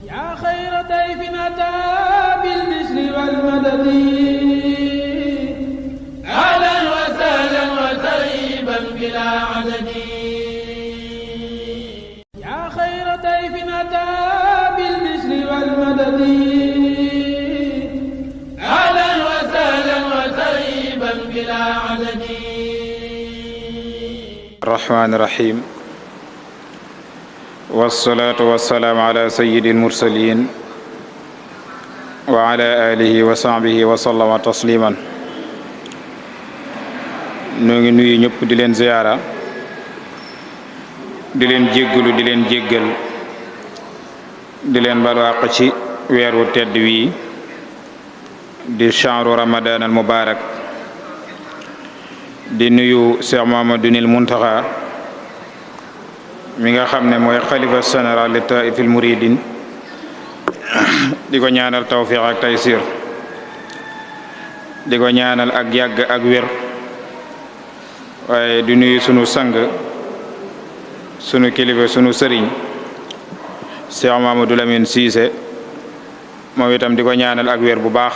yaa xayra dayfin ataa bil bishri wal madadi ahlan wa sahlan wa tarhiban bilaa adadi yaa xayra dayfin ataa bil bishri wal madadi ahlan wa sahlan wa tarhiban bilaa adadi rahmaani rahiim wassalaatu wassalaamu ala sayyidil mursaliin wa ala alihi wa sahbihi wa sallama tasliman. ñoo ngi nuyu ñëpp di leen ziyaara di leen jéggalu di leen jéggal di leen balu àq ci weeru tedd wii di shahru ramadan al mubarak di nuyu Cheikh Mouhamadoul Mountakha mi nga xam ne mooy xalifa général li taifil muridin di ko ñaanal tawfiq ak taysir di ko ñaanal ak yàgg ak wér waaye di nuyu sunu sang sunu kilifa sunu sëriñ Cheikh Mamadou Lamine Cissé moom itam di ko ñaanal ak wér bu baax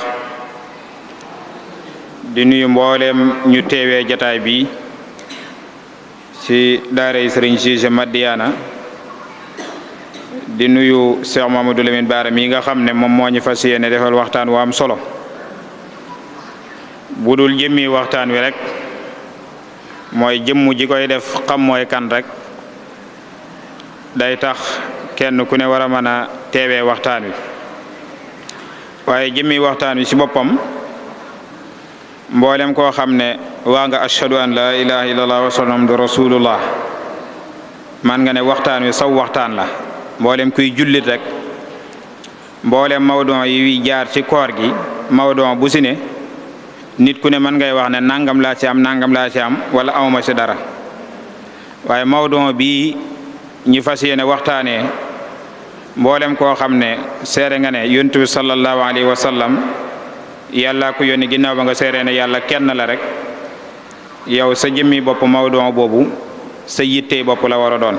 di nuyu mbooleem ñu teewee jataay bi ci daaray sëriñ Cissé Madiyana di nuyu Cheikh Mamadou Lamine Bara mi nga xam ne moom moo ñu fas yéene defal waxtaan wu am solo bu dul jëmmi waxtaan wi rek mooy jëmm ji koy def xam mooy kan rek day tax kenn ku ne war a mën a teewee waxtaan wi waaye jëmmi waxtaan wi ci boppam mboolem koo xam ne waa nga ashhadu an la ilaha illallah wa sallamdu rasulullah man nga ne waxtaan wi saw waxtaan la mboolem kuy jullit rek mboolem mawdon yi jaar ci koor gi mawdon bu si ne nit ku ne man ngay wax ne nangam laa ci am nangam laa ci am wala awma ci dara waaye mawdon bii ñi fas yéene waxtaanee mboolem koo xam ne seere nga ne yonent bi sallallahu alayhi wa sallam yàlla ko yónni ginnaaw ba nga seere ne yàlla kenn la rek yow sa jëmmi bopp mawdon boobu sa yittey bopp la war a doon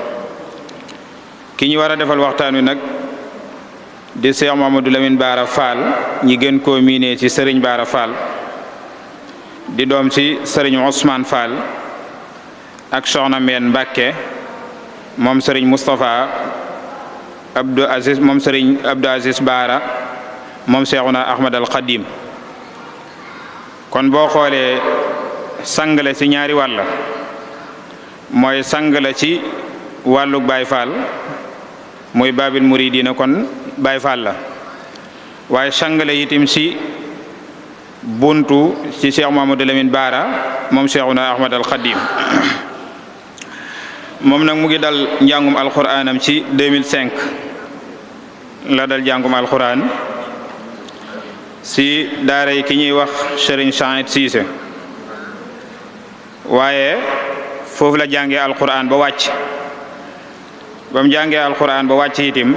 ki ñu war a defal waxtaan wi nag di Cheikh Mouhamadoul Lamine Bara Fall ñi gën koo miinee ci Serigne Bara Fall di doom ci Serigne Ousmane Fall ak Soxna Mbène Mbacke moom Serigne Moustapha Abdou Aziz moom Serigne Abdou Aziz Bara moom Cheikhuna Ahmad al Khadim kon boo xoolee sang la ci ñaari wàll mooy sang la ci wàllug Baye Fall muy Babil Muridina kon Baye Fall la waaye sang la itam ci buntu ci Cheikh Mouhamadoul Lamine Bara moom Cheikhuna Ahmad al Khadim moom nag mu ngi dal njàngum alxuraanam ci 2005 la dal njàngum alxuraan si daara yi ki ñuy wax Serigne Chahid Cissé waaye foofu la jàngee alxuraan ba wàcc ba mu jàngee alxuraan ba wàcc itim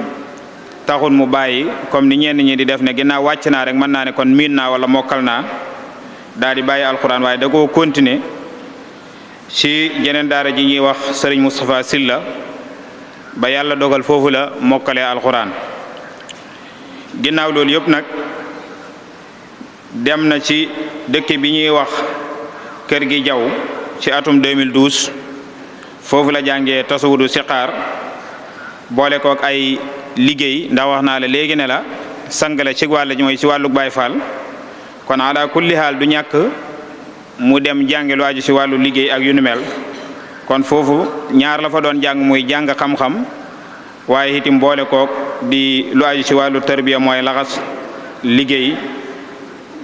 taxul mu bàyyi comme ni ñenn ñi di def ne ginnaaw wàcc naa rek mën naa ne kon miin naa wala mokkal naa daal di bàyyi alxuraan waaye da koo continuer ci jeneen daara ji ñuy wax Serigne Moustapha Silla ba yàlla dogal foofu la mokkalee alxuraan ginnaaw loolu yëpp nag dem na ci dëkk bi ñuy wax Kër gi Jaw ci atum 2012 foofu la jàngee tasawudu siqaar boole kook ay liggéey ndax wax naa la léegi ne la sang la ci wàll mooy ci wàllug Baay Faal kon ala kulli haal du ñàkk mu dem jànge lu aju ci wàllu liggéey ak yu nu mel kon foofu ñaar la fa doon jàng muy jàng xam-xam waaye itam boole kook di lu aju ci wàllu tarbiya mooy laxas liggéey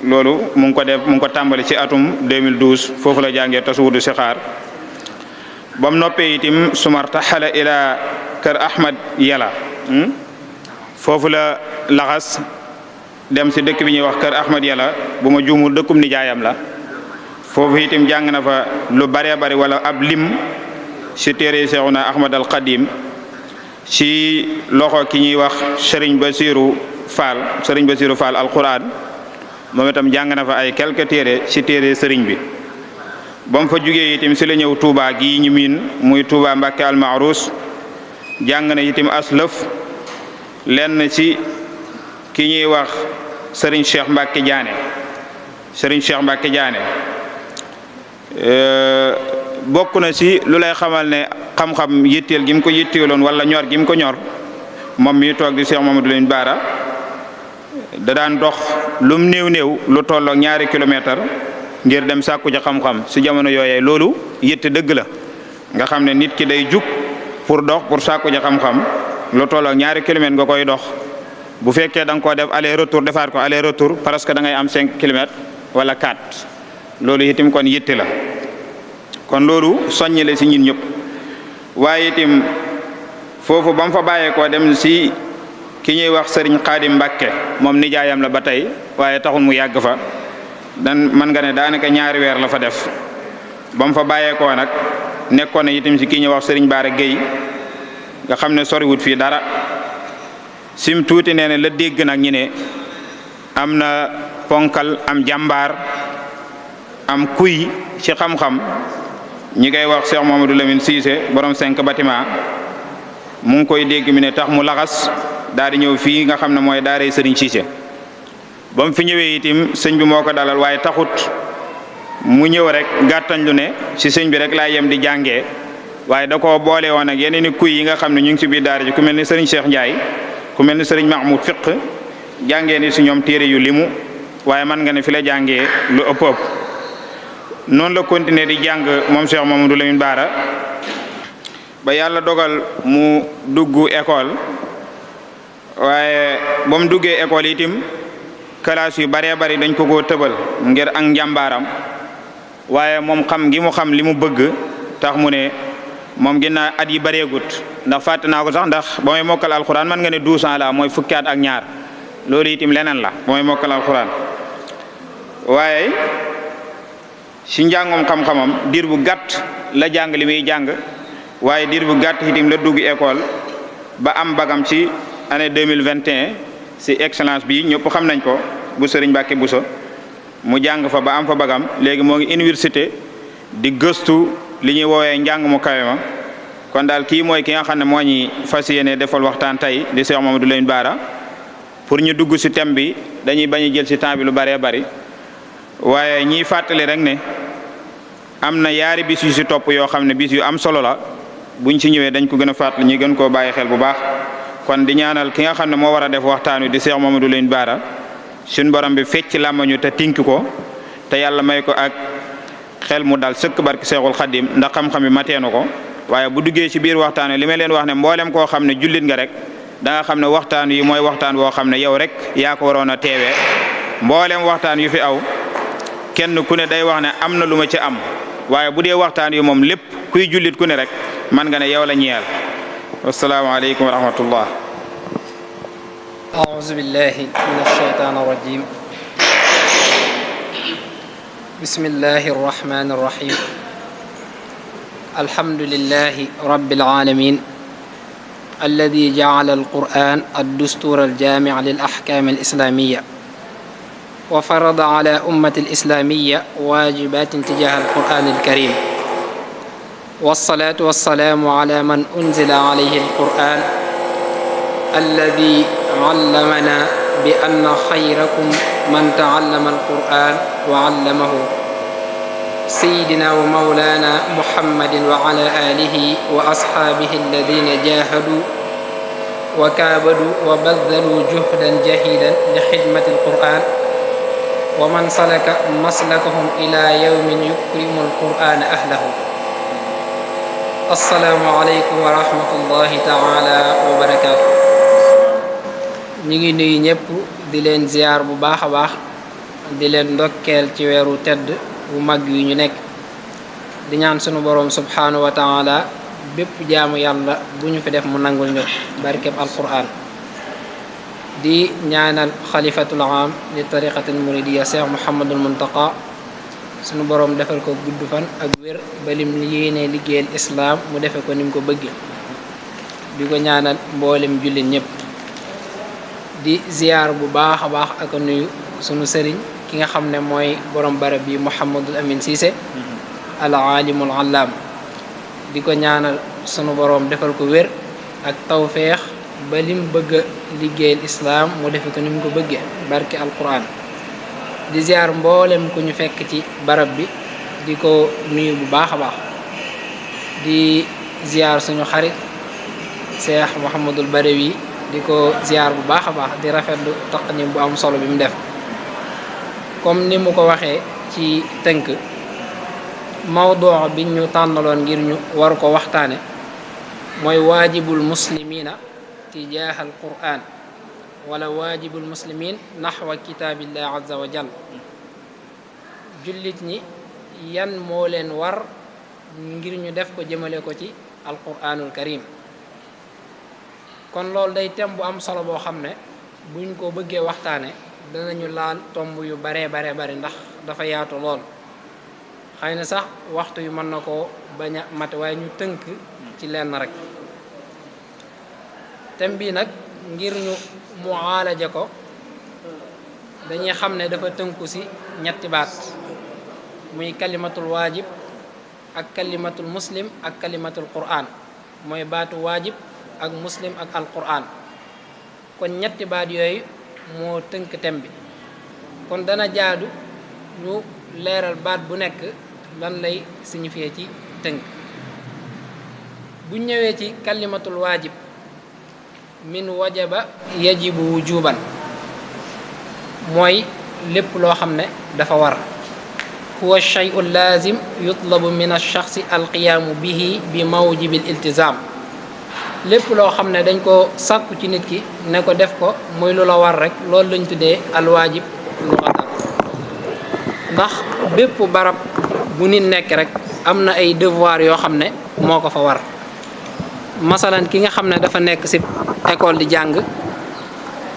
loolu mu ngi ko tàmbali ci atum 2012 foofu la jàngee tasawudu sixaar ba mu noppee itam sumar taxala ila kër Ahmad Yàlla foofu la laxas dem ci dëkk bi ñuy wax kër Ahmad Yàlla bu ma juumul dëkkum nijaayam la foofu itam jàng na fa lu baree bari wala ab lim ci téere Seexuna Ahmad al Qadim ci loxo ki ñuy wax Serigne Bassirou Fall alquran moom itam jàng na fa ay quelques téere ci téere Serigne bi ba mu fa jugee itam ci la ñëw Touba gii ñu miin muy Touba Mbacke al Maarus jàng na itam aslëf lenn ci ki ñuy wax sëriñ Cheikh Mbacke Diané sëriñ Cheikh Mbacke Diané bokk na ci lu lay xamal ne xam-xam yitteel gi mu ko yitteeloon wala ñor gi mu ko ñor moom mi toog di Cheikh Mamadou Lamine Bara da daan dox lum néew lu tollook 2 kilomètre ngir dem sàkku ja xam-xam ci jamono yooyee loolu yitte dëgg la nga xam ne nit ki day jug pour dox pour sàkku ja xam-xam lu tollook 2 kilomètre nga koy dox bu fekkee da nga koo def aller retour defaat ko aller retour presque da ngay am 5 kilomètres wala 4 loolu itam kon yitte la kon loolu soññi la ci ñun ñëpp waaye itam foofu ba mu fa bàyyeekoo dem ci ki ñuy wax sëriñ Xaadim Mbàkke moom nijaayam la ba tey waaye taxul mu yàgg fa dan man nga ne daanaka 2 weer la fa def ba mu fa bàyyeekoo nag nekkoon na itam ci ki ñuy wax sëriñ Baara Gueye nga xam ne soriwut fii dara sim tuuti nee ne la dégg nag ñi ne am na ponkal am jàmbaar am kuy ci xam-xam ñi koy wax Cheikh Mamadou Lamine Cissé borom 5 bâtiment mu ngi koy dégg mi ne tax mu laxas daal di ñëw fii nga xam ne mooy daaray sëriñ Cissé ba mu fi ñëwee itim sëñ bi moo ko dalal waaye taxut mu ñëw rek gàttañ lu ne ci sëñ bi rek laa yem di jàngee waaye da koo boole woon ak yeneen i kuy yi nga xam ne ñu ngi ci biir daara ji ku mel ni sëriñ Cheikh Ndiaye ku mel ni sëriñ Mahmoud Fiq jàngee ni ci ñoom téere yu limu waaye man nga ne fi la jàngee lu ëpp noonu la continuer di jàng moom Cheikh Mamadou Lamine Bara ba yàlla dogal mu dugg école waaye ba mu duggee école itim classe yu baree bari dañ ko koo tëbal ngir ak njàmbaaram waaye moom xam gi mu xam li mu bëgg tax mu ne moom ginnaaw at yi bareegut ndax fàtte naa ko sax ndax ba may mokkal alxuraan man nga ne 12 ans la mooy fukki at ak ñaar loolu itim leneen la ba may mokkal alxuraan waaye ci njàngum xam-xamam diir bu gàtt la jàng li muy jàng waaye diir bu gàtt itim la dugg école ba am bagam ci année 2021 ci excellence bi ñëpp xam nañ ko bu Sëriñ Mbàkke Buso mu jàng fa ba am fa bagam léegi moo ngi université di gëstu li ñuy woowee njàng mu kawe ma kon daal kii mooy ki nga xam ne moo ñi fas yéene defal waxtaan tey di Cheikh Mamadou Lamine Bara pour ñu dugg ci thème bi dañuy bañ a jël ci temps bi lu bëree bëri waaye ñiy fàttali rek ne am na yaari bis yu ci topp yoo xam ne bis yu am solo la buñ ci ñëwee dañ ko gën a fàttali ñu gën koo bàyyi xel bu baax kon di ñaanal ki nga xam ne moo war a def waxtaan wi di Cheikh Mamadou Lamine Bara suñ borom bi fecc làmmañu te tinki ko te yàlla may ko ak xel mu dal sëkk barki Seexul Xadim ndax xam-xam bi mateenu ko waaye bu duggee ci biir waxtaan wi li may leen wax ne mboolem koo xam ne jullit nga rek da nga xam ne waxtaan yi mooy waxtaan woo xam ne yow rek yaa ko waroon a teewee mboolem waxtaan yu fi aw kenn ku ne day wax ne am na lu ma ci am waaye bu dee waxtaan yi moom lépp kuy jullit ku ne rek man nga ne yow la ñeel wassalaamu aleykum wa rahmatullah أعوذ بالله من الشيطان الرجيم بسم الله الرحمن الرحيم الحمد لله رب العالمين الذي جعل القرآن الدستور الجامع للأحكام الإسلامية وفرض على أمة الإسلامية واجبات تجاه القرآن الكريم والصلاة والسلام على من أنزل عليه القرآن الذي علمنا بأن خيركم من تعلم القرآن وعلمه سيدنا ومولانا محمد وعلى آله وأصحابه الذين جاهدوا وكابدوا وبذلوا جهدا جهيدا لخدمة القرآن ومن سلك مسلكهم إلى يوم يكرم القرآن أهله السلام عليكم ورحمة الله تعالى وبركاته ñu ngi nuyu ñëpp di leen ziar bu baax a baax di leen ndokkeel ci weeru tedd bu mag yu ñu nekk di ñaan sunu boroom subhanahu wa taala bépp jaamu yàlla bu ñu fi def mu nangul ñu barkeb alquran di ñaanal xalifatul aam li tariqatil muridiya Cheikh Mouhamadul Muntaqa sunu boroom defal ko gudd fan ak wér ba lim yéenee liggéeyal islaam mu defe ko ni mu ko bëgge di ko ñaanal mboolem jullit ñëpp di ziar bu baax a baax ak nuyu sunu sëriñ ki nga xam ne mooy borom barab bi Mouhamadul Amin Cissé al alimul allaam di ko ñaanal sunu borom defal ko wér ak tawféex ba lim bëgg a liggéeyal islaam mu defe ko ni mu ko bëggee barke alquran. di ziar mboolem ku ñu fekk ci barab bi di ko nuyu bu baax a baax. di ziar suñu xarit Cheikh Mouhamadul Badawi di ko ziar bu baax a baax di rafetlu taqdim bu am solo bi mu def. comme ni mu ko waxee ci tënk mawduu bi ñu tànnaloon ngir ñu war ko waxtaane mooy waajibul muslimina tijaaha al quran wala waajibul muslimin naxwa kitaabillah azza wa jal. jullit ñi yan moo leen war ngir ñu def ko jëmale ko ci alquranul karim. kon loolu day thème bu am solo boo xam ne buñ ko bëggee waxtaane danañu laal tomb yu bare ndax dafa yaatu lool. xëy na sax waxtu yu mën na koo bañ a mate waaye ñu tënk ci lenn rek. thème bii nag ngir ñu muaalaja ko dañuy xam ne dafa tënku ci ñetti baat muy kalimatul waajib ak kalimatul muslim ak kalimatul qur'an. mooy baatu waajib ak muslim ak alquran. kon ñetti baat yooyu moo tënk thème bi. kon dana jaadu ñu leeral baat bu nekk lan lay signifier ci tënk. bu ñëwee ci kalimatul waajib min wajaba yajibu wujuban mooy lépp loo xam ne dafa war. huwa shay'u lazim yutlabu min ash-shakhsi alqiyaamu bihi bi mawjibil iltizam. lépp loo xam ne dañ ko sàkku ci nit ki ne ko def ko muy lu la war rek loolu lañ tuddee alwaajib lughatan. ndax bépp barab bu nit nekk rek am na ay devoir yoo xam ne moo ko fa war. masalan ki nga xam ne dafa nekk ci école di jàng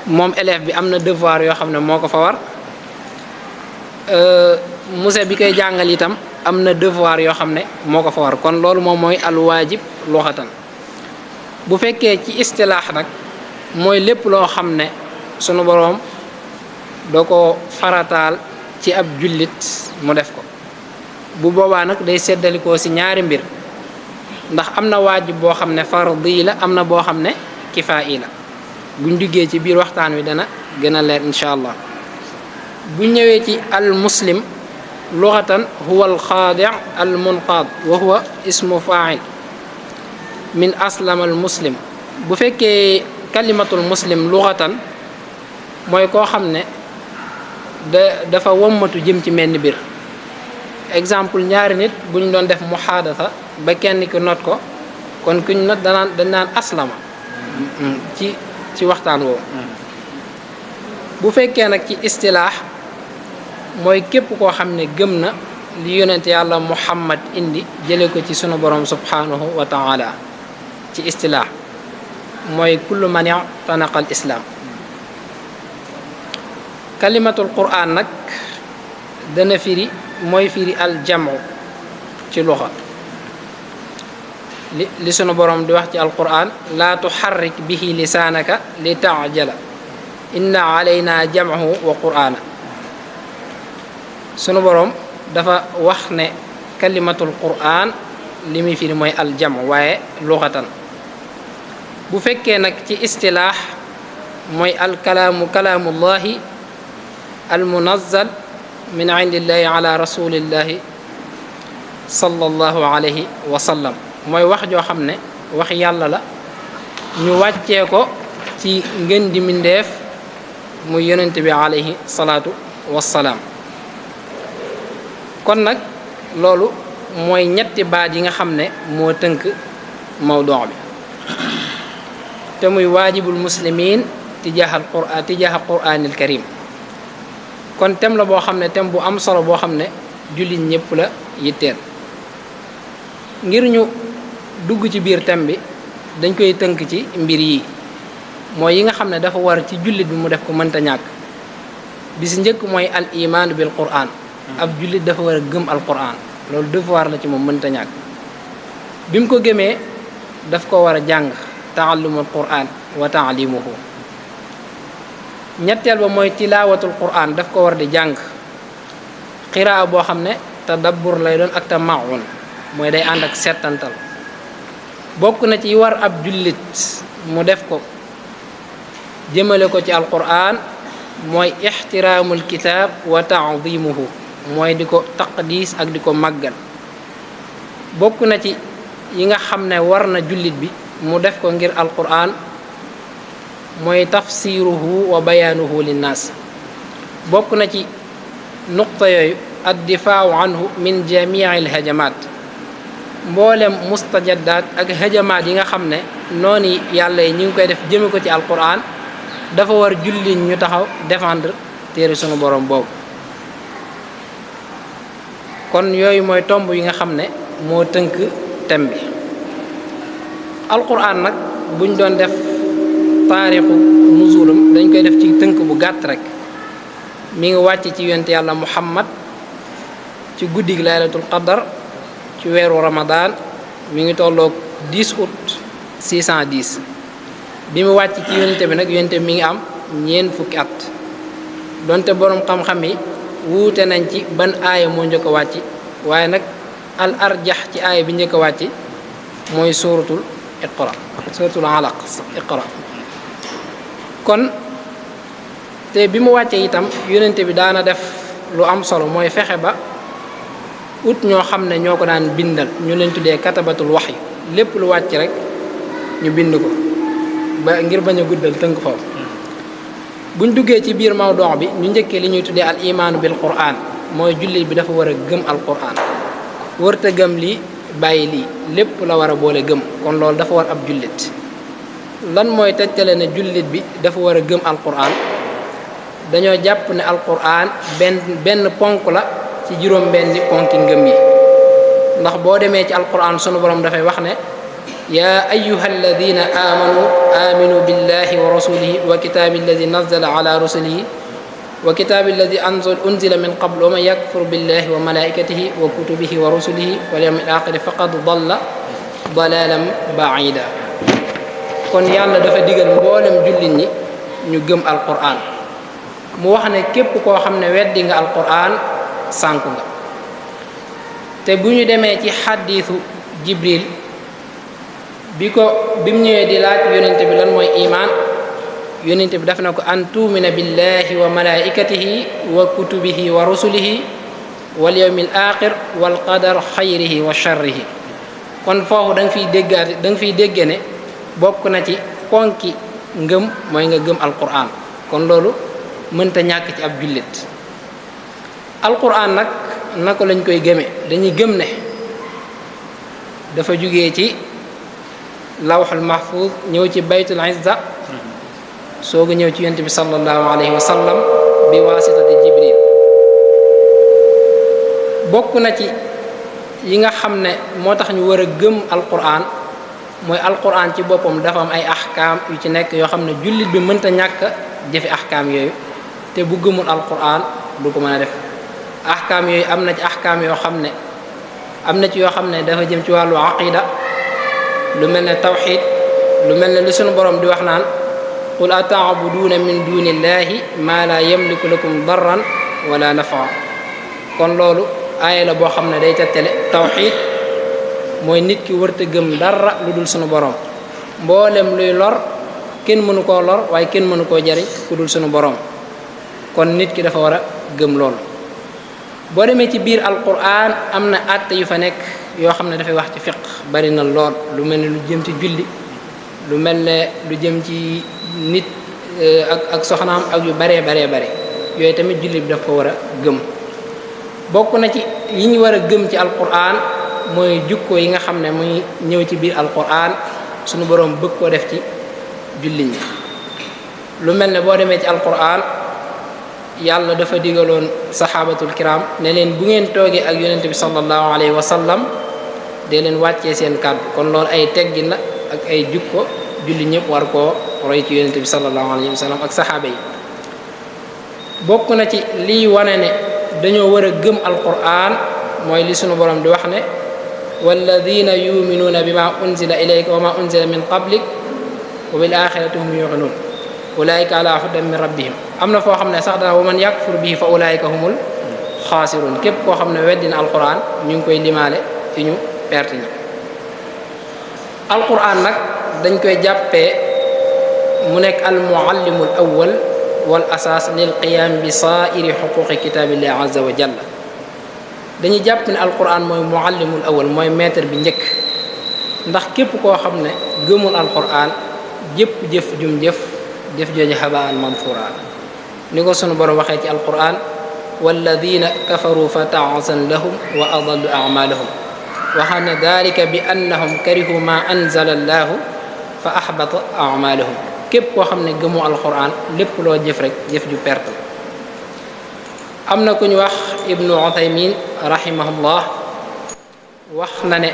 moom élève bi am na devoir yoo xam ne moo ko fa war. monsieur bi koy jàngal itam am na devoir yoo xam ne moo ko fa war. kon loolu moom mooy alwaajib lughatan. bu fekkee ci istilaax nag mooy lépp loo xam ne sunu boroom doo ko farataal ci ab jullit mu def ko. bu boobaa nag day seddalikoo ci ñaari mbir ndax am na waajib boo xam ne fardi la am na boo xam ne kifaayi la. buñ duggee ci biir waxtaan wi dana gën a leer incha allah. bu ñëwee ci al muslim lughatan huwa al xaadi' al munqaad wa huwa ismu faa'il min aslama al muslim. bu fekkee kalimatul muslim lughatan mooy koo xam ne dafa wommatu jëm ci menn mbir. exemple ñaari nit bu ñu doon def muhaadasa ba kenn ki not ko kon kuñ not dañ naan aslama ci waxtaan woowu. bu fekkee nag ci istilaax mooy képp koo xam ne gëm na li yonent yàlla muhammad indi jële ko ci sunu borom subhanahu wa taala. ci istilaax mooy kullu man i'tanaqa al islaam. kalimatul qur'an nag dana firi mooy firi al jamu ci luxa. li sunu borom di wax ci alquran laa tuxarrik bihi lisaanaka li taajala inna alayna jam'ahu wa qur'ana. sunu borom dafa wax ne kalimatul qur'an li muy firi mooy al jamu waaye luxatan. bu fekkee nag ci istilaax mooy al kalaamullahi al munazzal min indillahi ala rasulillahi sallallahu alayhi wa sallam. mooy wax joo xam ne wax yàlla la ñu wàccee ko ci ngën di mindeef muy yonent bi alayhi salaatu wassalaam. kon nag loolu mooy ñetti baat yi nga xam ne moo tënk mawduu bi te muy waajibul muslimin tijaaha quraanil karim. kon thème la boo xam ne thème bu am solo boo xam ne jullit ñëpp la yitteel. ngir ñu dugg ci biir thème bi dañ koy tënk ci mbir yi mooy yi nga xam ne dafa war ci jullit bi mu def ko mënta ñàkk. bi si njëkk mooy al iman bil quran. ab jullit dafa war a gëm al quran loolu devoir la ci moom mënta ñàkk. bi mu ko gëmee daf ko war a jàng taallumul quran wa taalimuhu. ñetteel ba mooy tilaawatul quran daf ko war di jàng qiraa boo xam ne tadabbur lay doon ak tamaun mooy day ànd ak settantal. bokk na ci war ab jullit mu def ko jëmale ko ci alquran mooy ixtiraamul kitaab wa taadimuhu mooy di ko taqdiis ak di ko màggal. bokk na ci yi nga xam ne war na jullit bi mu def ko ngir alquran mooy tafsiruhu wa bayaanuhu linnaas. bokk na ci nuqta yooyu addifaawu anhu min jamii alhajamaat, mboolem mustajadaat ak hajamaat yi nga xam ne noonu yàlla yi ñu ngi koy def jëme ko ci alquran, dafa war jullit ñu taxaw défendre téere sunu borom boobu. kon yooyu mooy tomb yi nga xam ne moo tënk thème bi. alquran nag buñ doon def taarixu nuzulam dañ koy def ci tënk bu gàtt rek. mi ngi wàcc ci yonent yàlla muhammad ci guddig laylatul qadar ci weeru ramadan, mi ngi tolloog 10 août 610. bi mu wàcc ci yonent bi nag yonent bi mi ngi am ñeent fukki at. donte boroom xam-xam yi wuute nañ ci ban aaya moo njëkk a wàcc, waaye nag al arjax ci aaya bi njëkk a wàcc mooy suratul iqra, suratul alaq iqra. kon te bi mu wàccee itam yonente bi daana def lu am solo mooy fexe ba ut ñoo xam ne ñoo ko daan bindal, ñu leen tuddee katabatul wahyi. lépp lu wàcc rek ñu bind ko ba ngir bañ a guddal tënk foofu. buñ duggee ci biir mawduu bi ñu njëkkee li ñuy tuddee al imaanu bil qur'an, mooy jullit bi dafa war a gëm al qur'an, wërta gëm lii bàyyi lii, lépp la war a boole gëm. kon loolu dafa war ab jullit. lan mooy tegtale ne jullit bi dafa war a gëm al qur'an? dañoo jàpp ne alquran benn ponk la ci juróom-benni ponki ngëm yi. ndax boo demee ci alquran sunu borom dafay wax ne yaa ayyuha alladina aminu billahi wa rasulihi wa kitaabi alladi nazala ala rusulihi wa kitaabi alladi unzila min qabl wa man yakfur billahi wa malaikatihi wa kutubihi wa rusulihi wal yawmil axiri faqad dalla dalalan baida. kon yàlla dafa digal mboolem jullit ñi ñu gëm alquran. mu wax ne képp koo xam ne weddi nga alquran sànku nga. te bu ñu demee ci xaddiisu jibril bi mu ñëwee di laaj yonente bi lan mooy iman, yonente bi daf na ko an tuumina billahi wa malaikatihi wa kutubihi wa rusulihi wal yawmil axir wal qadar xayrihi wa sharrihi. kon foofu da nga fiy dégge ne bokk na ci ponki ngëm mooy nga gëm alquran. kon loolu mënta ñàkk ci ab jullit. alquran nag naka lañ koy gëmee? dañuy gëm ne dafa jugee ci lawxul mahfuz ñëw ci baytul izza sooga ñëw ci yonent bi sallallahu alayhi wa sallam bi waasitati jibril. bokk na ci yi nga xam ne moo tax ñu war a gëm alquran mooy alquran ci boppam dafa am ay ahkaam yu ci nekk yoo xam ne jullit bi mënta ñàkk jëfi ahkaam yooyu, te bu gëmul alquran du ko mën a def. ahkaam yooyu am na ci ahkaam yoo xam ne am na ci yoo xam ne dafa jëm ci wàllu aqida, lu mel ne tawxid, lu mel ne li sunu borom di wax naan qul ata'buduuna min dunillahi ma la yamliku lakum darran wala nafa. kon loolu aaya la boo xam ne day tettale tawxid, mooy nit ki wërta gëm dara lu dul sunu borom. mboolem luy lor kenn mënu koo lor, waaye kenn mënu koo jariñ ku dul sunu borom. kon nit ki dafa war a gëm loolu. boo demee ci biir alquran am na àtte yu fa nekk yoo xam ne dafay wax ci fiq, bari na lool. lu mel ne lu jëm ci julli, lu mel ne lu jëm ci nit ak soxnaam ak yu bare yooyu tamit julli bi daf ko war a gëm. bokk na ci yi ñu war a gëm ci alquran mooy jukko yi nga xam ne muy ñëw ci biir alquran sunu borom bëgg koo def ci julli ñi. lu mel ne boo demee ci alquran yàlla dafa digaloon saxaabatul kiram ne leen bu ngeen toogee ak yonent bi sallallahu alayhi wa sallam dee leen wàccee seen kàddu. kon loolu ay teggin la ak ay jukko julli ñëpp war koo roy ci yonent bi sallallahu alayhi wa sallam ak saxaaba yi. bokk na ci lii wane ne dañoo war a gëm alquran mooy li sunu borom di wax ne walladina yuminuuna bima unzila ilayka wa ma unzila min qablik wa bil axirati hum yuqinuun ulaika ala hudan min rabbihim. am na foo xam ne sax dana wa man yakfur bihi fa ulaika humul xaasirun. képp koo xam ne weddina alquran ñu ngi koy limaale ci ñu perte ñi. alquran nag dañ koy jàppee mu nekk al muallimu al awwal wal asaas lil qiyaam bi saairi xuquqi kitaabillahi azza wa jalla dañuy jàpp ne alquran mooy muallimul awwal mooy maître bi njëkk ndax képp koo xam ne gëmul alquran jëpp jëf jum jëf jooju habaan manfuura ni ko sunu borom waxee ci alquran walladina kafaru fa ta'asan lahum wa adallu a'malahum waxa ne dalika bi annahum karihu ma anzala allahu fa ahbata a'malahum képp koo xam ne gëmu alquran lépp loo jëf rek jëf ju perte am na ku ñu wax ibnu uthaymin rahimahullah wax na ne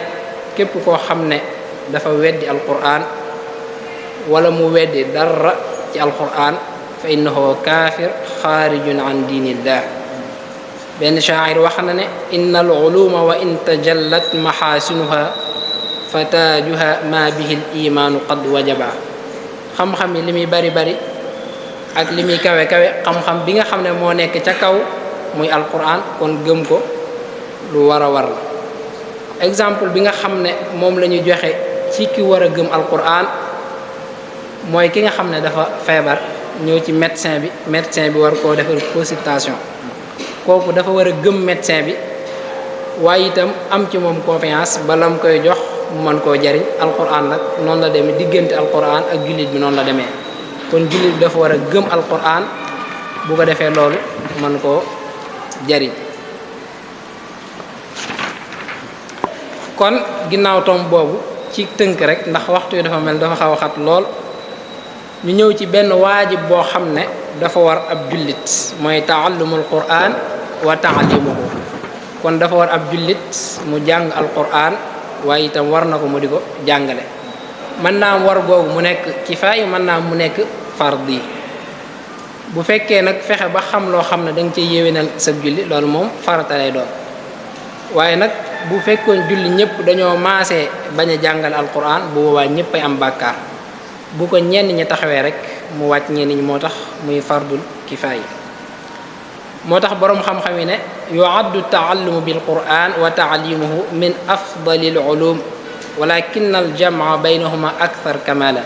képp koo xam ne dafa weddi alquran wala mu weddi dara ci alquran fa innahu kaafir xaarijun an diinillah benn shaa'ir wax na ne inna al uluma wa in tajallat maxaasinuha fa taajuha ma bihi l imaanu qad wajaba xam-xam yi li muy bari bari ak li muy kawe kawe xam-xam bi nga xam ne moo nekk ca kaw muy alquran kon gëm ko lu war a war la exemple bi nga xam ne moom la ñu joxe ci ki war a gëm alquran mooy ki nga xam ne dafa feebar ñëw ci médecin bi war koo defal consultation kooku dafa war a gëm médecin bi waaye itam am ci moom confiance bala mu koy jox mu mën koo jariñ alquran nag noonu la demee diggante alquran ak jullit bi noonu la demee kon jullit bi dafa war a gëm alquran bu ko defee loolu mën koo jariñ kon ginnaaw tom boobu ci tënk rek ndax waxtu wi dafa mel dafa xaw a xat lool ñu ñëw ci benn waajib boo xam ne dafa war ab jullit mooy taallumul quran wa taalimuhu kon dafa war ab jullit mu jàng alquran waaye itam war na ko mu di ko jàngale mën naa am war googu mu nekk kifaaya mën naa am mu nekk fardi bu fekkee nag fexe ba xam loo xam ne da nga cee yéwénal sa julli loolu moom farata lay doon waaye nag bu fekkoon julli ñëpp dañoo maasee bañ a jàngale alquran bu boobaa ñëpp ay am bàkkaar bu ko ñenn ñi taxawee rek mu wàcc ñenn ñi moo tax muy fardul kifaaya moo tax boroom xam-xam yi ne yuaddu taallumu bil quran wa taalimuhu min afdalil ulum walakin al jamaa baynahuma akthar kamala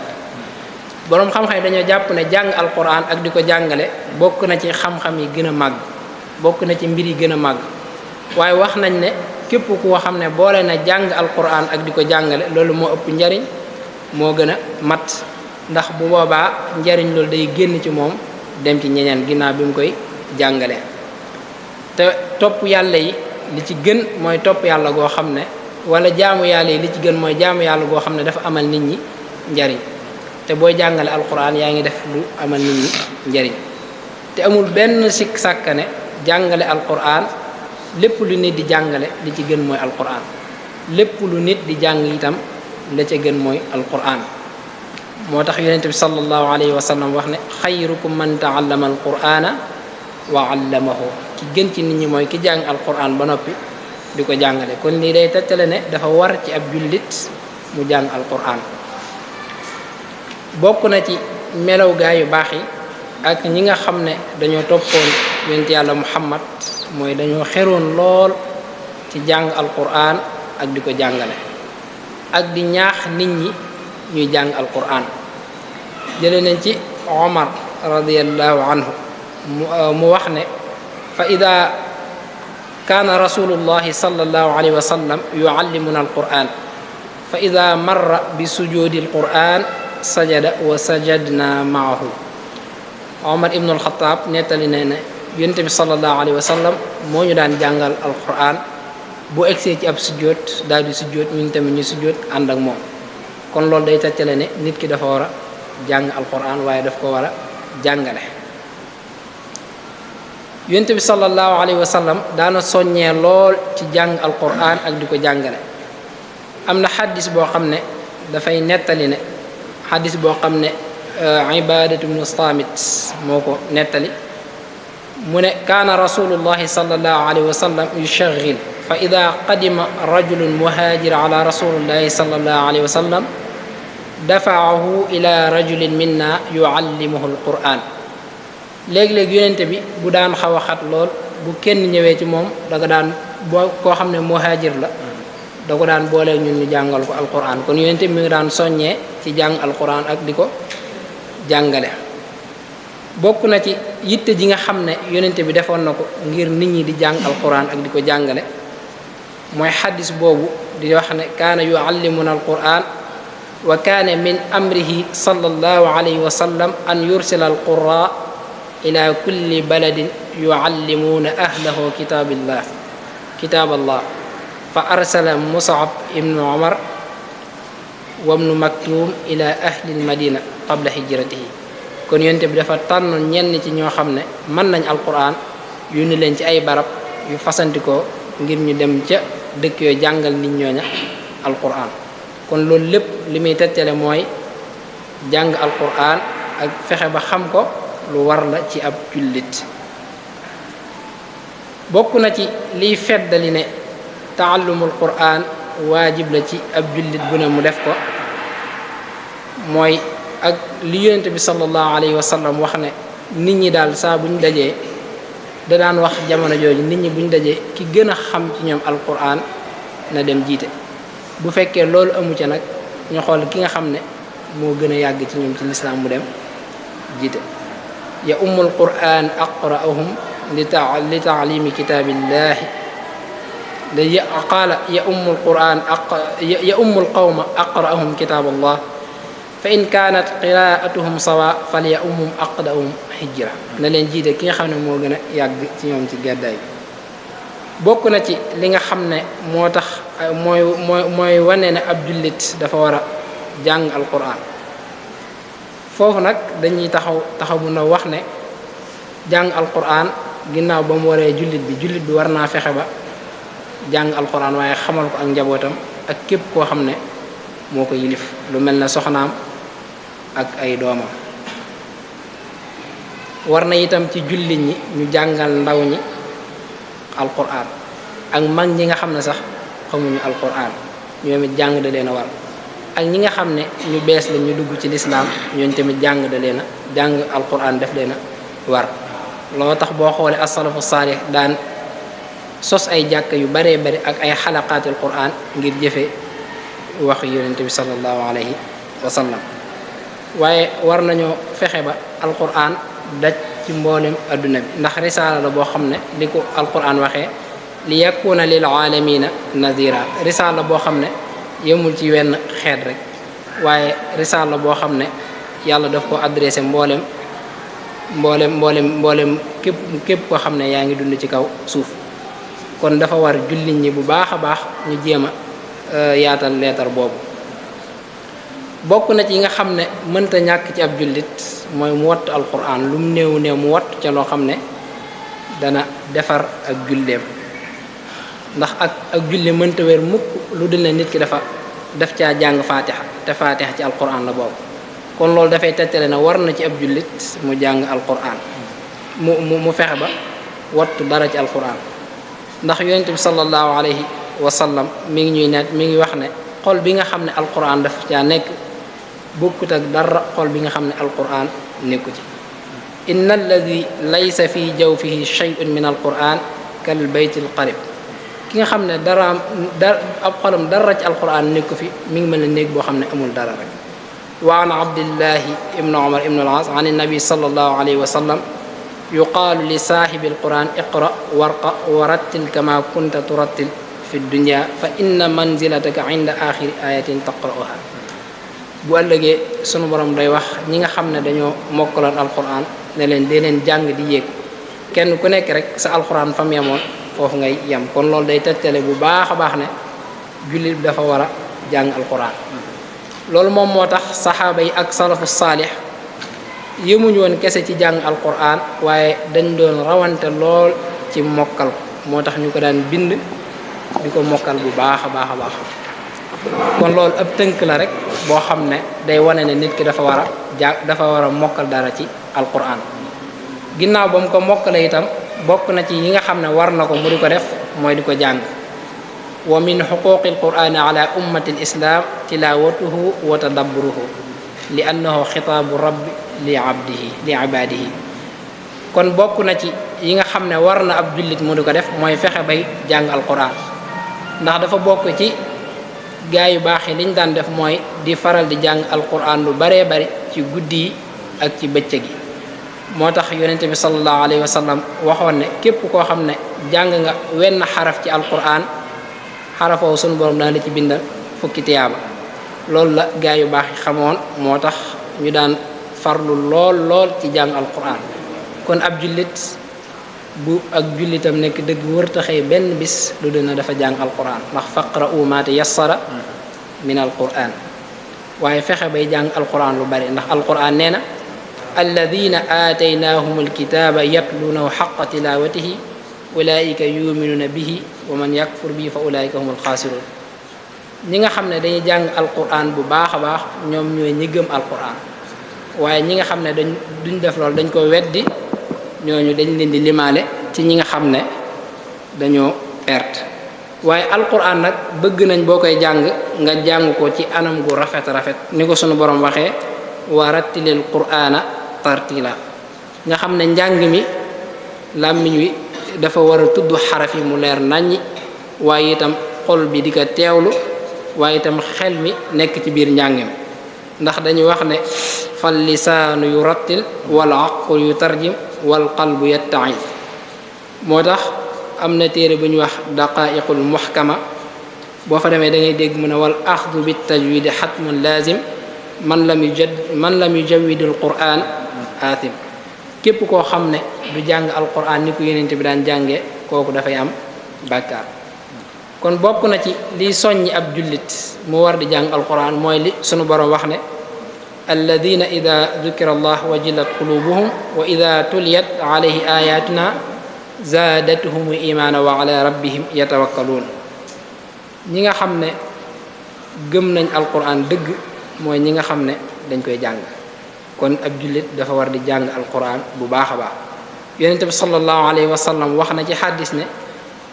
boroom xam-xam yi dañoo jàpp ne jàng alquran ak di ko jàngale bokk na ci xam-xam yi gën a màgg bokk na ci mbir yi gën a màgg waaye wax nañ ne képp koo xam ne boole na jàng alquran ak di ko jàngale loolu moo ëpp njariñ moo gën a mat ndax bu boobaa njariñ loolu day génn ci moom dem ci ñeneen ginnaaw bi mu koy jàngale te topp yàlla yi li ci gën mooy topp yàlla goo xam ne wala jaamu yàlla yi li ci gën mooy jaamu yàlla goo xam ne dafa amal nit ñi njariñ te booy jàngale alquran yaa ngi def lu amal nit ñi njariñ te amul benn sikk sàkkane jàngale alquran lépp lu nit di jàngale li ci gën mooy alquran lépp lu nit di jàng itam la ca gën mooy alquran moo tax yonente bi sallallahu alayhi wa sallam wax ne xayrukum man taallama alqurana wa allamahu ki gën ci nit ñi mooy ki jàng alquran ba noppi di ko jàngale kon lii day tettale ne dafa war ci ab jullit mu jàng alquran bokk na ci melow gaa yu baax yi ak ñi nga xam ne dañoo toppoon yonent yàlla muhammad mooy dañoo xeroon lool ci jàng alquran ak di ko jàngale ak di ñaax nit ñi ñuy jàng alquran jële nañ ci omar radiallahu anhu mu wax ne fa ida kaana rasulullahi sallallahu alayhi wa sallam yuallimuna alquran fa ida marra bi sujudi alquran sajada wa sajadna maahu omar ibnu alxataab nettali ne yonent bi sallallahu alayhi wa sallam moo ñu daan jàngal alquran bu egsee ci ab sujjóot daal di sujjóot ñun tamit ñu sujjóot ànd ak moom kon loolu day tettale ne nit ki dafa war a jàng alquran waaye daf ko war a jàngale yonent bi sallallahu alayhi wa sallam daana soññee lool ci jàng alquran ak di ko jàngale am na xaddis boo xam ne dafay nettali ne xaddis boo xam ne ibadatu bnu samit moo ko nettali mu ne kaana rasulullahi sallallahu alayhi wa sallam yushagil fa ida qadima rajulun muhajir ala rasulillahi sallallahu alayhi wa sallam dafaahu ila rajulin minna yuallimuhu alquran léegi-léegi yonente bi bu daan xaw a xat lool bu kenn ñëwee ci moom da nga daan boo koo xam ne muhajir la da ko daan boolee ñun ñu jàngal ko alquran kon yonente bi mi ngi daan soññee ci jàng alquran ak di ko jàngale. bokk na ci yitte ji nga xam ne yonente bi defoon na ko ngir nit ñi di jàng alquran ak di ko jàngale mooy xaddis boobu di wax ne kaana yuallimuna alquran wa kaana min amrihi sallallahu alayhi wa sallam an yursila alqura ila kulli baladin yuallimuuna ahlahu kitaaballah fa arsala mus'ab ibnu umar wa ibnu maktum ila ahli almadina qabla hijratihi. kon yonte bi dafa tànn ñenn ci ñoo xam ne mën nañ alquran yónni leen ci ay barab yu fasantikoo ngir ñu dem ca dëkk yooyu jàngal nit ñooña alquran. kon loolu lépp li muy tettale mooy jàng alquran ak fexe ba xam ko lu war la ci ab jullit. bokk na ci liy feddali ne taallumul quran waajib la ci ab jullit bu ne mu def ko mooy ak li yonent bi sallallahu alayhi wa sallam wax ne nit ñi daal saa buñ dajee da daan wax jamono jooju nit ñi buñ dajee ki gën a xam ci ñoom alquran na dem jiite. bu fekkee loolu amu ca nag ñu xool ki nga xam ne moo gën a yàgg ci ñoom ci lislaam mu dem jiite. ya ummul quran aqra'uhum li taalimi kitaabillahi qaala ya ummul quran ya ummul qawma aqra'uhum kitaaballah fa in kaanat qiraatuhum sawa falya ummum aqdahum hijra. na leen jiite ki nga xam ne moo gën a yàgg ci ñoom ci gàddaay bi. bokk na ci li nga xam ne moo tax mooy wane ne ab jullit dafa war a jàng alquran. foofu nag dañuy taxaw bu na wax ne jàng alquran ginnaaw ba mu waree jullit bi war naa fexe ba jàng alquran waaye xamal ko ak njabootam ak képp koo xam ne moo ko yilif lu mel ne soxnaam ak ay doomam. war na itam ci jullit ñi ñu jàngal ndaw ñi alquran ak mag ñi nga xam ne sax xamuñu alquran ñoom it jàng da leen a war ak ñi nga xam ne ñu bees la ñu dugg ci lislaam ñooñu tamit jàng da leen a jàng alquran def leen a war. loo tax boo xoolee as-salafu saalih daan sos ay jàkka yu baree bari ak ay xalaqaatul quran ngir jëfe wax yonente bi sallallahu alayhi wa sallam. waaye war nañoo fexe ba alquran daj ci mboolem adduna bi ndax risaala la boo xam ne li ko alquran waxee li yakuna lil aalamina nadira. risaala boo xam ne yemul ci wenn xeet rek waaye risaala boo xam ne yàlla daf ko adressé mboolem képp koo xam ne yaa ngi dund ci kaw suuf. kon dafa war jullit ñi bu baax a baax ñu jéem a yaatal leetar boobu. bokk na ci yi nga xam ne mënta ñàkk ci ab jullit mooy mu wattu alquran lu mu néew mu wattu ca loo xam ne dana defar ak julleem. ndax ak julli mënta wér mukk lu dul ne nit ki daf caa jàng fatiha te fatiha ci alquran la boobu. kon loolu dafay tettale na war na ci ab jullit mu jàng alquran mu fexe ba wattu dara ci alquran. ndax yonent bi sallallahu alayhi wa sallam mi ngi wax ne xol bi nga xam ne alquran daf caa nekk bokkut ak dara xol bi nga xam ne alquran nekku ci. inna alladi laysa fi jawfihi shay'un min alquran kal baytil qarib. ki nga xam ne ab xolam dara ci alquran nekku fi mi ngi mel ne néeg boo xam ne amul dara rek. wa an abdillahi ibnu umar ibnu al-aas an nabi sallallahu alayhi wa sallam yuqaalu li saahibi alquran iqra warqa wa rattil kama kunta turattil fi dunya fa inna manzilataka inda axiri ayatin taqra'uha. bu ëllëgee sunu borom day wax ñi nga xam ne dañoo mokkaloon alquran ne leen dee leen jàng di yéeg kenn ku nekk rek sa alquran fam yemoon foofu ngay yem. kon loolu day tettale bu baax a baax ne jullit bi dafa war a jàng alquran. loolu moom moo tax saxaaba yi ak salafu saalix yëmuñu woon kese ci jàng alquran waaye dañ doon rawante lool ci mokkal ko moo tax ñu ko daan bind di ko mokkal bu baax a baax a baax. kon loolu ab tënk la rek boo xam ne day wane ne nit ki dafa war a mokkal dara ci alquran. ginnaaw ba mu ko mokkale itam bokk na ci yi nga xam ne war na ko mu di ko def mooy di ko jàng. wa min xuquqi alqurani ala ummati alislam tilawatuhu wa tadabburuhu li annahu xitaabu rabbi li ibaadihi. kon bokk na ci yi nga xam ne war na ab jullit mu di ko def mooy fexe bay jàng alquran. ndax dafa bokk ci gaa yu baax yi liñ daan def mooy di faral di jàng alquran lu baree bari ci guddi yi ak ci bëccëg gi moo tax yonente bi sallallahu alayhi wa sallam waxoon ne képp koo xam ne jàng nga wenn xaraf ci alquran xarafoo sunu borom daan la ci bindal fukki tiyaaba loolu la gaa yu baax yi xamoon moo tax ñu daan farlu lool ci jàng alquran kon ab jullit bu ak jullitam nekk dëgg wërta xëy benn bis lu dina dafa jàng alquran ndax faqra'u ma tayassara min alquran waaye fexe bay jàng alquran lu bari ndax alquran nee na alladina aataynahum alkitaba yatlunahu xaqa tilawatihi ulaika yuminuna bihi wa man yakfur bihi fa ulaika hum alxaasirun ñi nga xam ne dañuy jàng alquran bu baax a baax ñoom ñooy ñi gëm alquran waaye ñi nga xam ne duñ def loolu dañ ko weddi ñooñu dañ leen di limaale ci ñi nga xam ne dañoo perte waaye alquran nag bëgg nañ boo koy jàng nga jàng ko ci anam gu rafet ni ko sunu borom waxee wa rattilil qur'ana tartila nga xam ne njàng mi làmmiñ wi dafa war a tudd xaraf yi mu leer naññi waaye itam xol bi di ko teewlu waaye itam xel mi nekk ci biir njàng mi ndax dañuy wax ne fal lisaanu yu rattil wal aqul yu tarjim wal qalbu yatta'i moo tax am na téere bu ñu wax daqaiqul muhkama boo fa demee da ngay dégg mu ne wal axdu bit tajwidi xatmun lazim man lam yujawwidul qur'an athim képp koo xam ne du jàng alquran ni ko yonent bi daan jàngee kooku dafay am bàkkaar kon bokk na ci liy soññi ab jullit mu war di jàng alquran mooy li sunu borom wax ne alladina ida dukira allah wajilat qulubuhum wa ida tuliyat alayhi ayatuna zaadatuhum imaana wa ala rabbihim yatawakkaluun ñi nga xam ne gëm nañ alquran dëgg mooy ñi nga xam ne dañ koy jàng kon ab jullit dafa war di jàng alquran bu baax a baax yonente bi sallallahu alayhi wa sallam wax na ci xaddis ne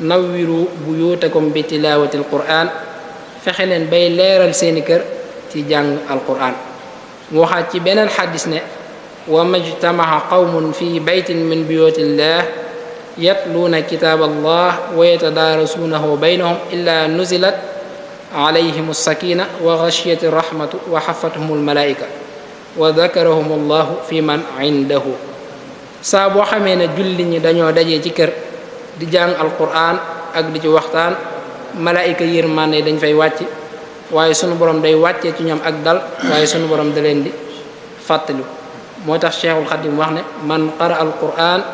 nawwiru buyutakum bi tilawati alquran fexe leen bay leeral seeni kër ci jàng alquran mu waxaat ci beneen xaddis ne wa majtamaha qawmun fi baytin min buyutillah yatluuna kitaab allah wa yatadaarasuunahu baynahum illa nuzilat alayhim alsakina wa gashiyati rahmatu wa xafathum almalaika wa dakarahum allahu fi man indahu saa boo xamee ne julli ñi dañoo dajee ci kër di jàng alquran ak di ci waxtaan malaayika yërmande dañ fay wàcc waaye sunu borom day wàccee ci ñoom ak dal waaye sunu borom da leen di fàttali moo tax cheikhul xadim wax ne man qara alquran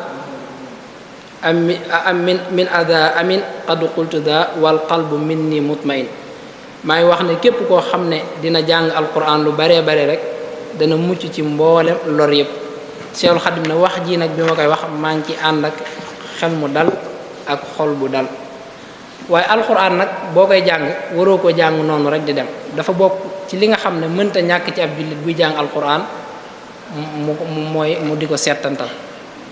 min ada amin qad qultu da wal qalbu minni mutmain maa ngi wax ne képp koo xam ne dina jàng alquran lu baree bare rek dana mucc ci mboolem lor yëpp cheikhul xadim ne wax ji nag bi ma koy wax maa ngi ci ànd ak xel mu dal ak xol bu dal waaye alquran nag boo koy jàng waroo ko jàng noonu rek di dem dafa bokk ci li nga xam ne mënta ñàkk ci ab jullit buy jàng alquran mu di ko settantal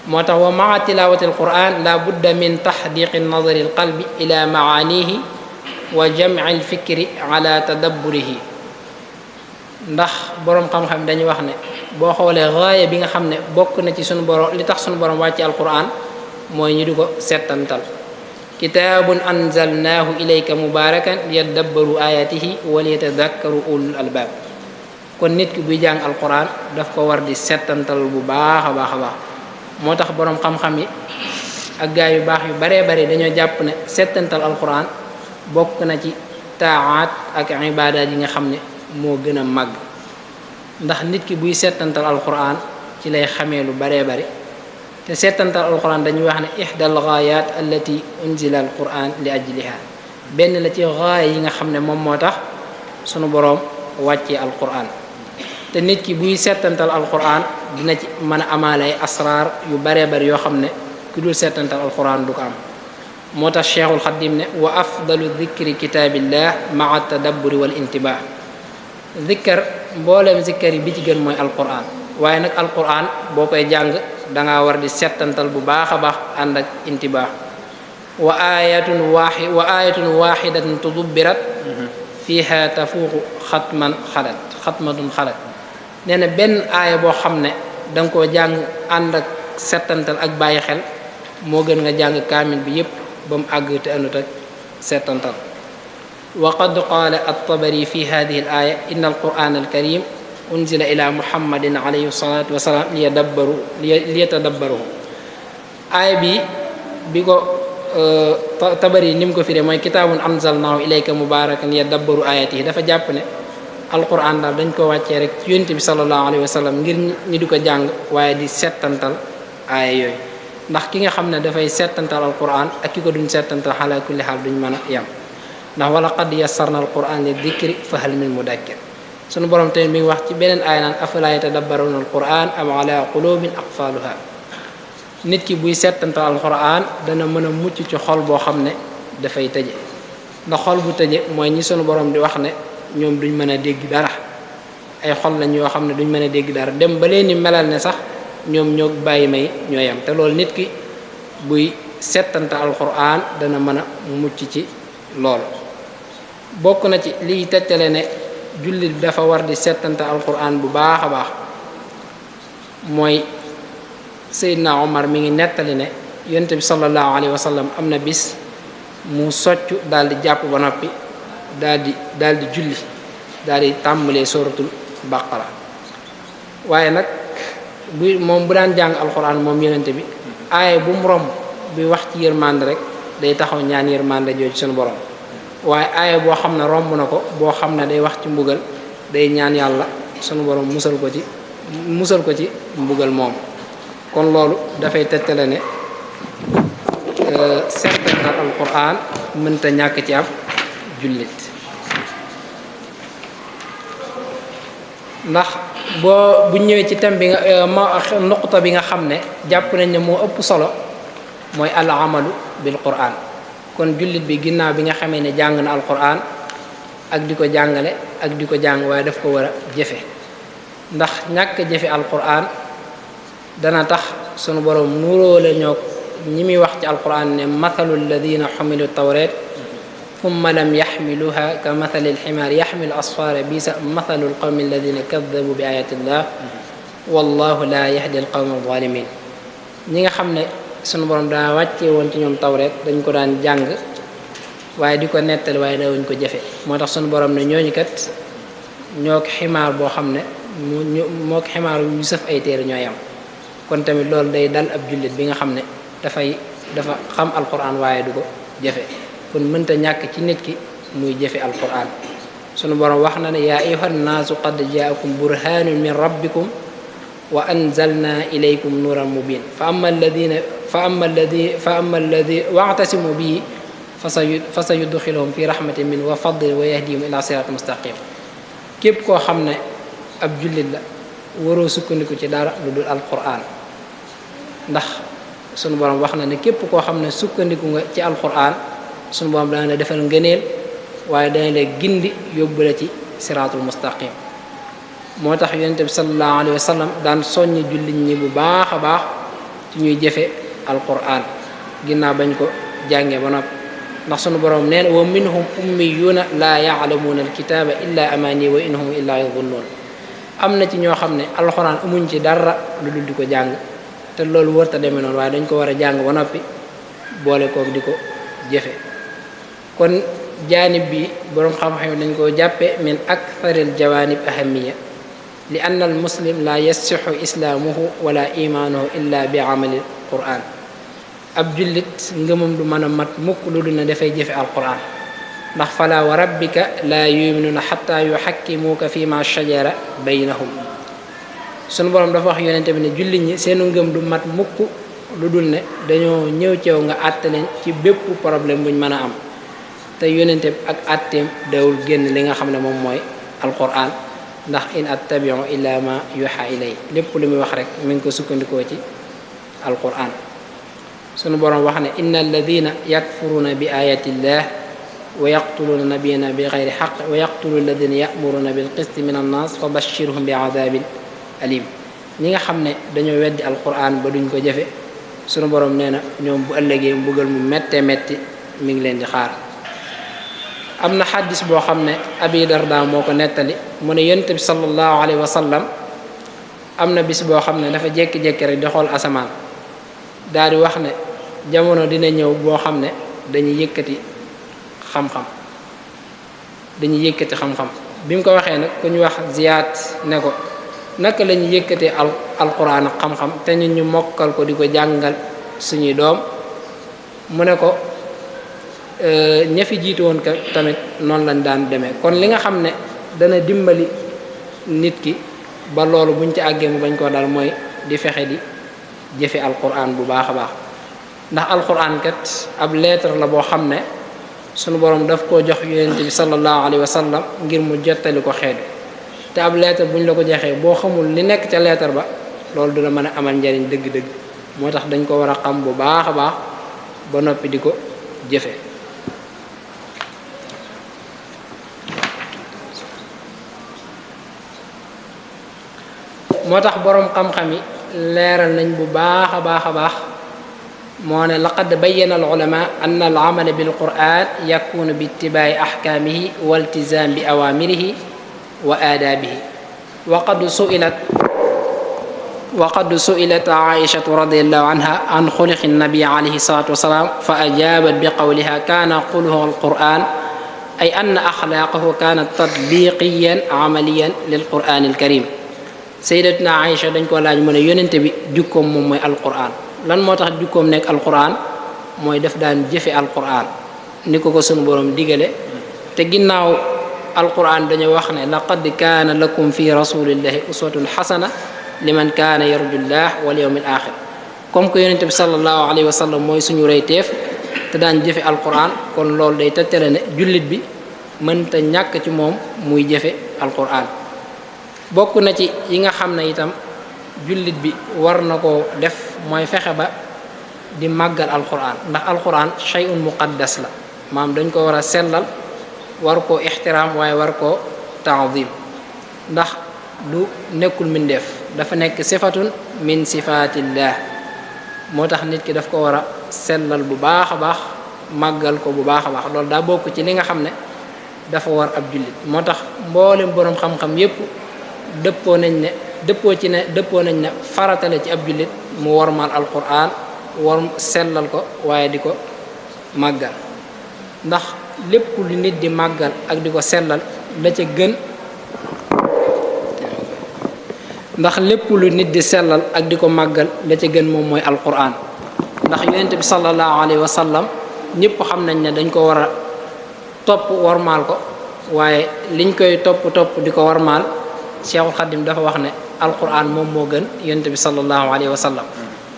moo tax wa maa tilawati alquran la budda min taxdiqi nadari alqalbi ila maanihi wa jamci alfikri ala tadabburihi ndax boroom xam-xam dañuy wax ne boo xoolee gaaya bi nga xam ne bokk na ci sunu borom li tax sunu borom wàcce alquran mooy ñu di ko settantal kitaabun anzalnaahu ilayka mubarakan liyadabbaru ayatihi wa liyatadakkaru ulul albab kon nit ki buy jàng alquran daf ko war di settantal bu baax a baax a baax moo tax boroom xam-xam yi ak gaa yu baax yu baree bari dañoo jàpp ne settantal alquran bokk na ci taaat ak ibaadaat yi nga xam ne moo gën a màgg ndax nit ki buy settantal alquran ci lay xamee lu baree bari te settantal alquran dañuy wax ne ihdal gaayat allati unzila alquran li ajliha benn la ci gaaya yi nga xam ne moom moo tax sunu boroom wàccee alquran te nit ki buy settantal alquran dina ci mën a amaale ay asraar yu baree bari yoo xam ne ku dul settantal alquran du ko am moo tax cheikhul xadim ne wa afdalu dikri kitaabillah maa tadabburi wal intibah zikkar mbooleem zikkar yi bi ci gën mooy alquran waaye nag alquran boo koy jàng danga war di settantal bu baax a baax ànd ak intibah wa ayatun waxidatun tudubbirat fiha tafuuqu xatmatun xalat nee na benn aaya boo xam ne danga koo jàng ànd ak settantal ak bàyyi xel moo gën nga jàng kaamil bi yépp ba mu àgg te àndut ak settantal wa qad qaala at-Tabari fi hadihi al-aaya inna al-qur'ana al-karim unzila ila muhammadin alayhi salatu wasalaam liyatadabbaru aaya bi ko Tabari ni mu ko firee mooy kitaabun anzalnaahu ilayka mubaarakan liyadabbaru ayatihi dafa jàpp ne alquran daal dañ ko wàccee rek ci yonent bi sallallahu alayhi wa sallam ngir ñi di ko jàng waaye di settantal aaya yooyu ndax ki nga xam ne dafay settantal alquran ak ki ko duñ settantal ala kulli xaal duñ mën a yem ndax wala qad yassarna alquran li dikri fa hal min mudakkir sunu borom tamit mi ngi wax ci beneen aaya naan afala yatadabbaruna alquran am ala qulubin aqfaluha nit ki buy settantal alquran dana mën a mucc ci xol boo xam ne dafay tëje ndax xol bu tëje mooy ñi sunu borom di wax ne ñoom duñ mën a dégg dara ay xol lañ yoo xam ne duñ mën a dégg dara dem ba leen ni melal ne sax ñoom ñoo bàyyi may ñoo yam te loolu nit ki buy settantal alquran dana mën a mucc ci loolu bokk na ci liy tegtale ne jullit bi dafa war di settante alquran bu baax a baax mooy Seydina Omar mi ngi nettali ne yonent bi sallallahu alayhi wa sallam am na bis mu soccu daal di jàpp ba noppi daal di julli daal di tàmbalee suratul baqara waaye nag bu daan jàng alquran moom yonent bi aaye bu mu romb bi wax ci yërmande rek day taxaw ñaan yërmande jooju sunu borom waaye aaya boo xam ne romb na ko boo xam ne day wax ci mbugal day ñaan yàlla sunu borom musal ko ci mbugal moom kon loolu dafay tettale ne settantal alquran mënta ñàkk ci ab jullit ndax bu ñëwee ci thème bi nuqta bi nga xam ne jàpp nañ ne moo ëpp solo mooy al amalu bil quran kon jullit bi ginnaaw bi nga xamee ne jàng na alquran ak di ko jàngale ak di ko jàng waaye daf ko war a jëfe ndax ñàkk jëfe alquran dana tax sunu borom nuróole ñoo ñi muy wax ci alquran ne mathalu alladina xumilu tawret thumma lam yaxmiluha ka mathali alximaar yaxmilu asfara bisa mathalu alqawmi alladina kadabu bi ayatillah wallahu la yahdi alqawma alzalimin ñi nga xam ne sunu borom daa wàccee woon ci ñoom tawret dañ ko daan jàng waaye di ko nettali waaye dawuñ ko jëfe moo tax sunu borom ne ñooñu kat ñoo ko ximaar boo xam ne moo ko ximaar yu sëf ay téere ñooy am kon tamit loolu day dal ab jullit bi nga xam ne dafa xam alquran waaye du ko jëfe kon mënta ñàkk ci nit ki muy jëfe alquran sunu borom wax na ne yaa ayyuhan naasu qad jaakum burhanun min rabbikum wa anzalna ilaykum nuran mubin fa amma alladi wa'tasimu bihi fa sayudxiluhum fi rahmatin min wa fadlin wa yahdihim ila siratin mustaqim képp koo xam ne ab jullit la waroo sukkandiku ci dara lu dul alquran ndax sunu borom wax na ne képp koo xam ne sukkandiku nga ci alquran sunu borom dana la defal ngëneel waaye dana la gindi yóbbu la ci siratul mustaqim moo tax yonente bi sallallahu alayhi wa sallam daan soññ jullit ñi bu baax a baax ci ñuy jëfe alquran ginnaaw bañ ko jàngee ba noppi ndax sunu borom nee na wa minhum ummiyuuna laa yaalamuuna alkitaaba illa amani wa in hum illa yadunnuun am na ci ñoo xam ne alquran amuñ ci dara lu dul di ko jàng te loolu wërta demee noonu waaye dañ ko war a jàng ba noppi boole kook di ko jëfe kon jaanib bi boroom xam-xam dañ koo jàppe min aktharil jawaanib ahamiya li anna al muslim la yasixu islaamuhu wala imaanuhu illa bi amali quran ab jullit ngëmam du mën a mat mukk lu dul ne dafay jëfe alquran ndax fala wa rabbika la yuminuuna xatta yuxakkimuuka fi ma shajara baynahum sunu borom dafa wax yonente bi ne jullit ñi seenu ngëm du mat mukk lu dul ne dañoo ñëw ceew nga àtte leen ci bépp problème buñ mën a am te yonente ak àtteem dawul génn li nga xam ne moom mooy alquran ndax in attabiu illa ma yuha ilay lépp lu muy wax rek mi ngi ko sukkandikoo ci alquran sunu borom wax ne inna alladina yakfuruna bi ayatillah wa yaqtuluuna nabiyana bi xayri xaq wa yaqtulu alladina yamuruna bil qisti min annas fa bashirhum bi adabin alim ñi nga xam ne dañoo weddi alquran ba duñ ko jëfe sunu borom nee na ñoom bu ëllëgee mbugal mu méttee métti mi ngi leen di xaar am na xaddis boo xam ne abi darda moo ko nettali mu ne yonent bi sallallahu alayhi wa sallam am na bis boo xam ne dafa jékki-jékki rek di xool asamaan daal di wax ne jamono dina ñëw boo xam ne dañuy yëkkati xam-xam bi mu ko waxee nag ku ñu wax Ziyaad ne ko naka la ñu yëkkatee alquran ak xam-xam te ñun ñu mokkal ko di ko jàngal suñuy doom mu ne ko ña fi jiitu woon ka tamit noonu lañ daan demee kon li nga xam ne dana dimbali nit ki ba loolu buñ ci àggee mu bañ koo dal mooy di fexe di jëfe alquran bu baax a baax ndax alquran kat ab lettre la boo xam ne sunu borom daf koo jox yonent bi sallallahu alayhi wa sallam ngir mu jottali ko xeet te ab lettre buñ la ko joxee boo xamul li nekk ca lettre ba loolu du la mën a amal njariñ dëgg-dëgg moo tax dañ ko war a xam bu baax a baax ba noppi di ko jëfe moo tax boroom xam-xam yi leeral nañ bu baax a baax a baax moo ne laqad bayyana al ulama anna al amala bil quran yakunu bi ittibaai ahkaamihi wa iltizam bi awamirihi wa aadaabihi وقد سئلت عائشة رضي الله عنها عن خلق النبي عليه الصلاة والسلام فأجابت بقولها كان خلقه القرآن أي أن أخلاقه كانت تطبيقيا عمليا للقرآن الكريم سيدتنا عائشة dañ ko laaj mu ne yonent bi jukkoom moom mooy alquran lan moo tax jukkoom nekk alquran mooy def daan jëfe alquran ni ko sunu borom digale te ginnaaw alquran dañu wax ne laqad kaana lakum fi rasulillahi uswatun xasana liman kaana yarjullah wal yawmil axir comme que yonente bi sallallahu alayhi wa sallam mooy suñu reyteef te daan jëfe alquran kon loolu day tegtale ne jullit bi mënta ñàkk ci moom muy jëfe alquran bokk na ci yi nga xam ne itam jullit bi war na koo def mooy fexe ba di màggal alquran ndax alquran shay'un muqaddas la maam dañ ko war a sellal war koo ixtiraam waaye war koo ta'zim ndax du nekkul mindeef dafa nekk sifatun min sifatillah moo tax nit ki daf ko war a sellal bu baax a baax màggal ko bu baax a baax loolu daa bokk ci li nga xam ne dafa war ab jullit moo tax mboolem boroom xam-xam yépp dëppoo nañ ne faratale ci ab jullit mu wormaal alquran war sellal ko waaye di ko màggal ndax lépp lu nit di màggal ak di ko sellal la ca gën ndax lépp lu nit di sellal ak di ko màggal la ca gën moom mooy alquran ndax yonent bi sallallahu alayhi wa sallam ñëpp xam nañ ne dañ ko war a topp warmaal ko waaye liñ koy topp di ko warmaal Cheikhul Khadim dafa wax ne alquran moom moo gën yonent bi sallallahu alayhi wa sallam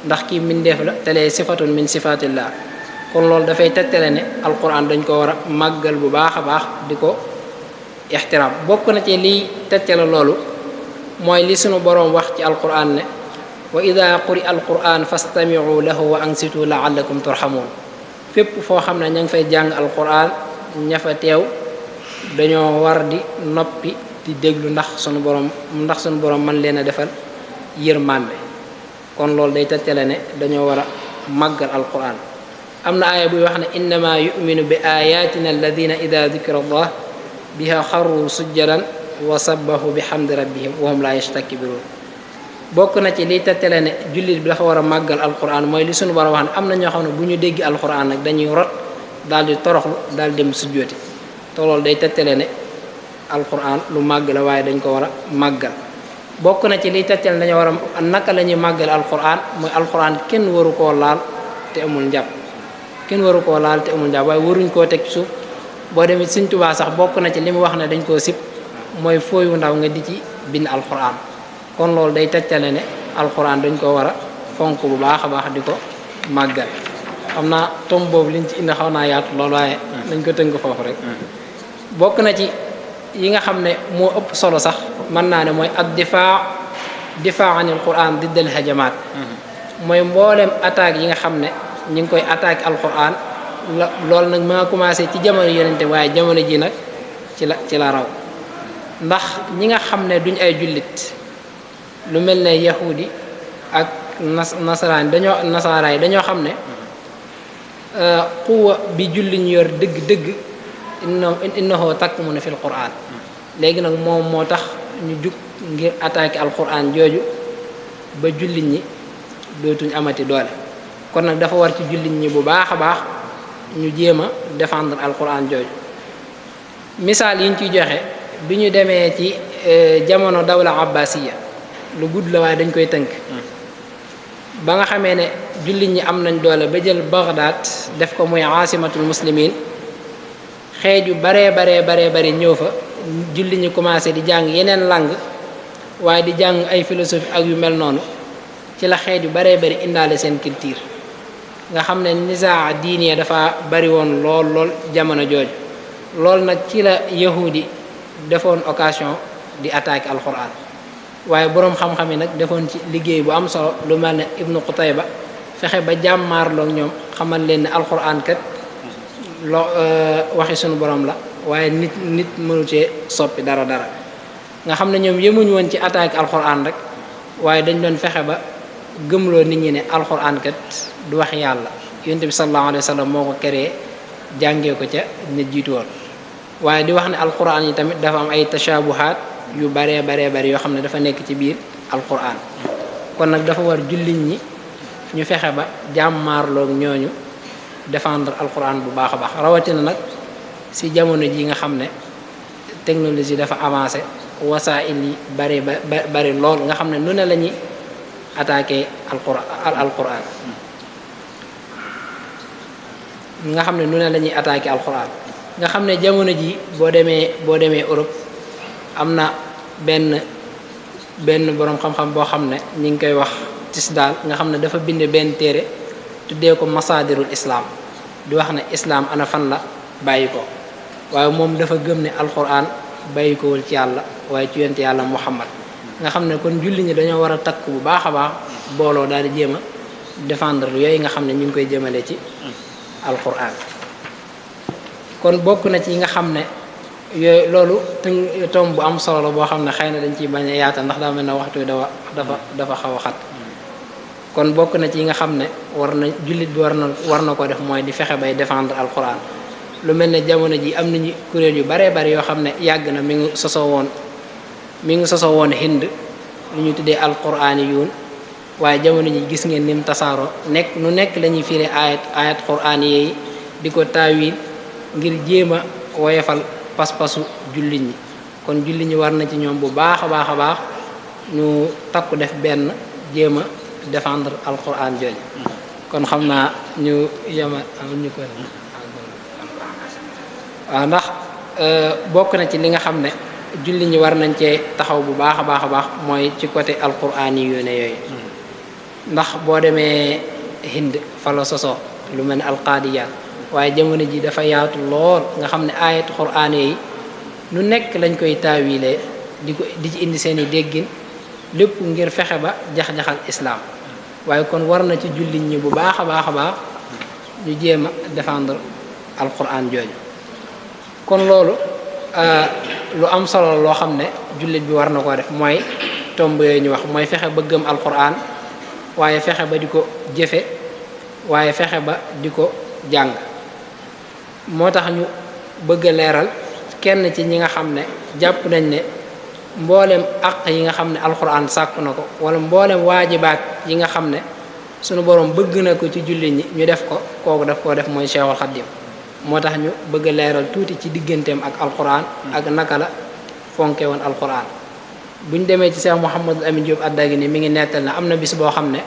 ndax kii mindeef la te lee sifatun min sifatillah kon loolu dafay tegtale ne alquran dañ ko war a màggal bu baax a baax di ko ixtiraam bokk na ci liy tegtale loolu mooy li sunu boroom wax ci alquran ne wa ida quri alquran fastamiu lahu wa ansitu laallakum turhamun fépp foo xam ne ña ngi fay jàng alquran ña fa teew dañoo war di noppi di déglu ndax sunu borom man leen a defal yërmande kon loolu day tegtale ne dañoo war a màggal alquran am na aaya buy wax ne innama yuminu bi ayatina alladina ida dukira allah biha xarru sujjadan wa sabbahu bi hamdi rabbihim wa hum la yastakbirun bokk na ci liy tegtale ne jullit bi dafa war a màggal alquran mooy li sunu borom wax ne am na ñoo xam ne bu ñu dégg alquran nag dañuy rot daal di toroxlu daal di dem sujjooti te loolu day tegtale ne alquran lu màgg la waaye dañ ko war a màggal bokk na ci liy tegtale dañoo war a naka la ñuy màggal alquran mooy alquran kenn waru koo laal te amul njàpp waaye waruñ koo teg ci suuf boo demee Sëñ Tuubaa sax bokk na ci li mu wax ne dañ koo sib mooy fooyu ndaw nga di ci bind alquran kon loolu day tegtale ne alquran dañ ko war a fonk bu baax a baax di ko màggal xam naa tom boobu liñ ci indi xaw naa yaatu loolu waaye dañ ko tënk foofu rek bokk na ci yi nga xam ne moo ëpp solo sax mën naa ne mooy ad difaa anil quran diddal hajamaat mooy mboolem attaque yi nga xam ne ñi ngi koy attaque alquran loolu nag ma nga commencé ci jamono yonente waaye jamono ji nag ci la raw ndax ñi nga xam ne duñ ay jullit lu mel ne yahudi ak nasaraan dañoo xam ne quwa bi julli ñu yor dëgg innahu takmunu fil quran léegi nag moom moo tax ñu jug ngir attaquer alquran jooju ba jullit ñi dootuñ amati doole kon nag dafa war ci jullit ñi bu baax a baax ñu jéem a défendre alquran jooju misaal yi ñu ciy joxe bi ñu demee ci jamono dawla abbasiya lu gudd la waaye dañ koy tënk ba nga xamee ne jullit ñi am nañ doole ba jël Baghdad def ko muy aasimatul muslimin xeet yu baree ñëw fa jullit ñi commencé di jàng yeneen langue waaye di jàng ay philosophie ak yu mel noonu ci la xeet yu baree bari indaale seen culture nga xam ne nisaa diine dafa bari woon lool jamono jooju loolu nag ci la yahudi defoon occasion di attaquer alquran waaye boroom xam-xam yi nag defoon ci liggéey bu am solo lu mel ne ibnu Qutayba fexe ba jàmmaarloog ñoom xamal leen ne alquran kat waxi sunu borom la waaye nit mënu cee soppi dara nga xam ne ñoom yemuñu woon ci attaque alquran rek waaye dañ doon fexe ba gëmloo nit ñi ne alquran kat du wax yàlla yonent bi sallallahu alayhi wa sallam moo ko créé jàngee ko ca nit jiitu woon waaye di wax ne alquran yi tamit dafa am ay tashabuhaat yu baree yoo xam ne dafa nekk ci biir alquran kon nag dafa war jullit ñi ñu fexe ba jàmmaarloog ñooñu défendre alquran bu baax a baax rawatina nag si jamono ji nga xam ne technologie dafa avancé wasaa'il yi bari lool nga xam ne nu ne la ñuy attaqué alquran nga xam ne nu ne la ñuy attaqué alquran nga xam ne jamono ji boo demee Europe am na benn boroom xam-xam boo xam ne ñi ngi koy wax Tisdal nga xam ne dafa bind benn téere tuddee ko masaadirul islam di wax ne islam ana fan la bàyyi ko waaye moom dafa gëm ne alquran bàyyi kowul ci yàlla waaye ci yonent yàlla Muhammad nga xam ne kon julli ñi dañoo war a takk bu baax a baax booloo daal di jéem a défendre yooyu nga xam ne ñu ngi koy jëmale ci alquran kon bokk na ci yi nga xam ne yooyu loolu tomb bu am solo la boo xam ne xëy na dañ ciy bañ a yaatal ndax daa mel ne waxtu wi dafa xaw a xat kon bokk na ci yi nga xam ne jullit bi war na ko def mooy di fexe bay défendre alquran lu mel ne jamono ji am nañu kuréel yu baree bari yoo xam ne yàgg na mi ngi sosoo woon Hind lu ñu tuddee alquraniyuun waaye jamono ji gis ngeen ni mu tasaaroo nekk la ñuy firi ayat quran yi di ko taawil ngir jéem a woyefal pas-pasu jullit ñi kon jullit ñi war na ci ñoom bu baax a baax ñu takku def benn jéem a défendre alquran jooju kon xam naa ñu yema ñu ko waaw ndax bokk na ci li nga xam ne julli ñi war nañ cee taxaw bu baax a baax mooy ci côté alquran yi yóne yooyu ndax boo demee Hind fa la sosoo lu mel ne alqaadiyaat waaye jamono ji dafa yaatu lool nga xam ne ayat quran yi nu nekk lañ koy taawilee di ci indi seen i déggin lépp ngir fexe ba jax-jaxal islam waaye kon war na ci jullit ñi bu baax a baax ñu jéem a défendre alquran jooju kon loolu lu am solo loo xam ne jullit bi war na koo def mooy tomb yooyu ñu wax mooy fexe ba gëm alquran waaye fexe ba di ko jëfe waaye fexe ba di ko jàng moo tax ñu bëgg a leeral kenn ci ñi nga xam ne jàpp nañ ne mboolem àq yi nga xam ne alquran sàkku na ko wala mboolem waajibaat yi nga xam ne sunu borom bëgg na ko ci jullit ñi ñu def ko kooku daf koo def mooy Cheikhul Khadim moo tax ñu bëgg a leeral tuuti ci digganteem ak alquran ak naka la fonke woon alquran buñ demee ci Cheikh Mouhamadul Amin Diop Ad-Dagini mi ngi nettal na am na bis boo xam ne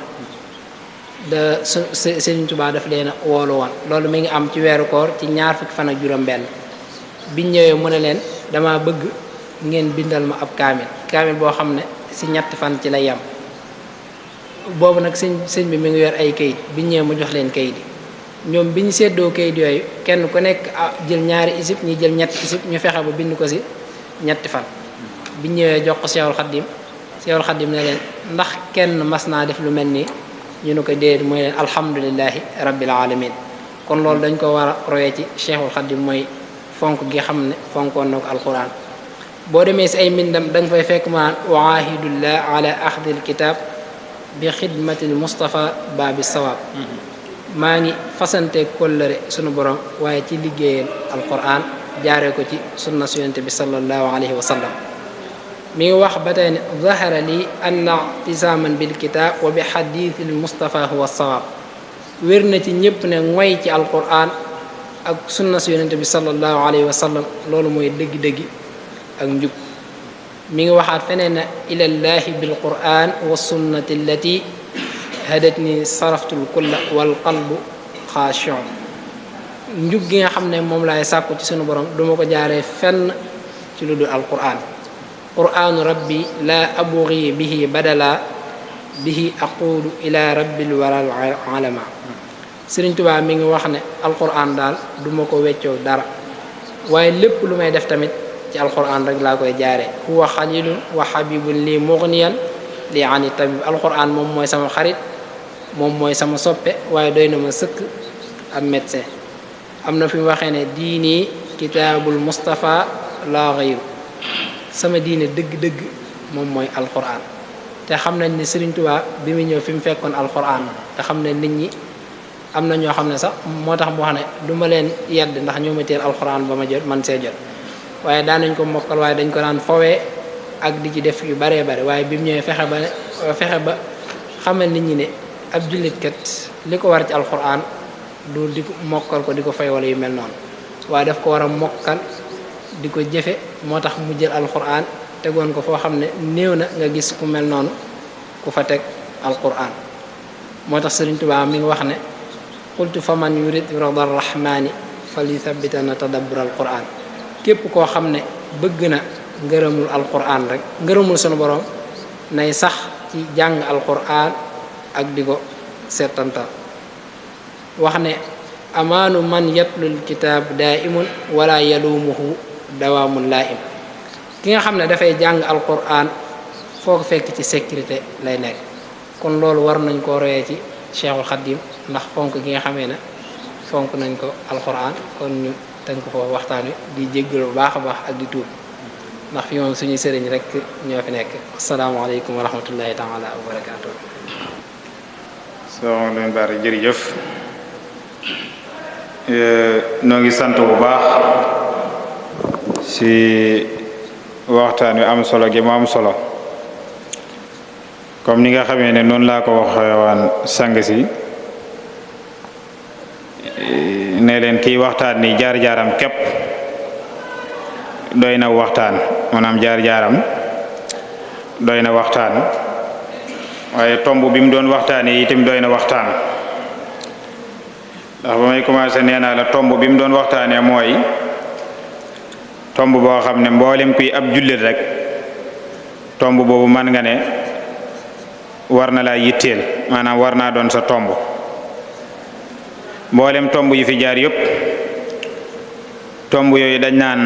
Serigne Touba daf leen a woolu woon loolu mi ngi am ci weeru koor ci 20 fan ak juróom-benn biñ ñëwee mu ne leen dama bëgg ngeen bindal ma ab kaamil boo xam ne si 2 fan ci lay yam boobu nag sëñ bi mi ngi yor ay kayit biñ ñëwee mu jox leen kayit yi ñoom bi ñu seddoo kayit yooyu kenn ku nekk jël 2 isib ñi jël 3 isib ñu fexe ba bind ko si 2 fan biñ ñëwee jox ko Cheikhul Khadim ne leen ndax kenn mas naa def lu mel nii ñu ne ko déedéet mooy leen alhamdulillahi rabbil alamin kon loolu dañ ko war a royee ci Cheikhul Khadim mooy fonk gi xam ne fonkoon na ko alquran boo demee si ay mbindam da nga fay fekk maan waahidullah ala axdil kitab bi xidmatil Mustafa baabi sawaab maa ngi fasante kóllëre sunu borom waaye ci liggéeyal alquran jaaree ko ci sunna su yonent bi sallallahu alayhi wa sallam mi ngi wax ba tey ne zahara li anna tisaaman bil kitab wa bi xadiisil Mustafa huwa sawaab wér na ci ñëpp ne ngoy ci alquran ak sunna su yonent bi sallallahu alayhi wa sallam loolu mooy dëgg-dëgg ak njub mi ngi waxaat feneen na ilallahi bil quran wa sunnati allati hadatni saraftul kulla wal qalbu xaashi'un njub gi nga xam ne moom laay sàkku ci sunu borom duma ko jaaree fenn ci lu dul alquran quranu rabbi la abughi bihi badala bihi aqulu ila rabbil waral alama Sëriñ Tuubaa mi ngi wax ne alquran daal duma ko weccoo dara waaye lépp lu may def tamit ci alquran rek laa koy jaaree huwa xalilun wa habibun lii mughniyan lii ani tabib alquran moom mooy sama xarit moom mooy sama soppe waaye doy na ma sëkk ab médecin am na fi mu waxee ne diini kitaabul Mustafa la ghayru sama diine dëgg-dëgg moom mooy alquran te xam nañ ne Sëriñ Tuubaa bi mu ñëw fi mu fekkoon alquran te xam ne nit ñi am na ñoo xam ne sax moo tax mu wax ne du ma leen yedd ndax ñoo ma teel alquran ba ma jot man see jot waaye daan nañ ko mokkal waaye dañ ko daan fowee ak di ci def yu baree bare waaye bi mu ñëwee fexe ba xamal nit ñi ne ab jullit kat li ko war ci alquran du di ko mokkal ko di ko fay wala yu mel noonu waaye daf ko war a mokkal di ko jëfe moo tax mu jël alquran tegoon ko foo xam ne néew na nga gis ku mel noonu ku fa teg alquran moo tax Sëriñ Tuubaa mi ngi wax ne qultu faman yurid rida rahmani falithabitana tadabbur alquran képp koo xam ne bëgg na ngërëmul alquran rek ngërëmul sunu borom nay sax ci jàng alquran ak di ko seetantal wax ne amaanu man yatlul kitaab daimun wala yalumuhu dawaamun laim ki nga xam ne dafay jàng alquran foo ko fekk ci sécurité lay nekk kon loolu war nañ koo royee ci Cheikhul Khadim ndax fonk gi nga xamee ne fonk nañ ko alquran kon ñu tënk foofu waxtaan wi di jéggalu bu baax a baax ak di tuub ndax fi moom suñuy sëriñ rek ñoo fi nekk asalaamaaleykum wa rahmatullahi taala wa barakaatu. salaamaaleykum Bara jërëjëf noo ngi sant bu baax ci waxtaan wi am solo gi mu am solo comme ni nga xamee ne noonu laa ko waxee waan sang si ne leen kii waxtaan ni jaar-jaaram képp doy na waxtaan maanaam jaar-jaaram doy na waxtaan waaye tomb bi mu doon waxtaanee itam doy na waxtaan ndax ba may commencé nee naa la tomb bi mu doon waxtaanee mooy tomb boo xam ne mboolem kuy ab jullit rek tomb boobu mën nga ne war na laa yitteel maanaam war naa doon sa tomb mboolem tomb yi fi jaar yëpp tomb yooyu dañ naan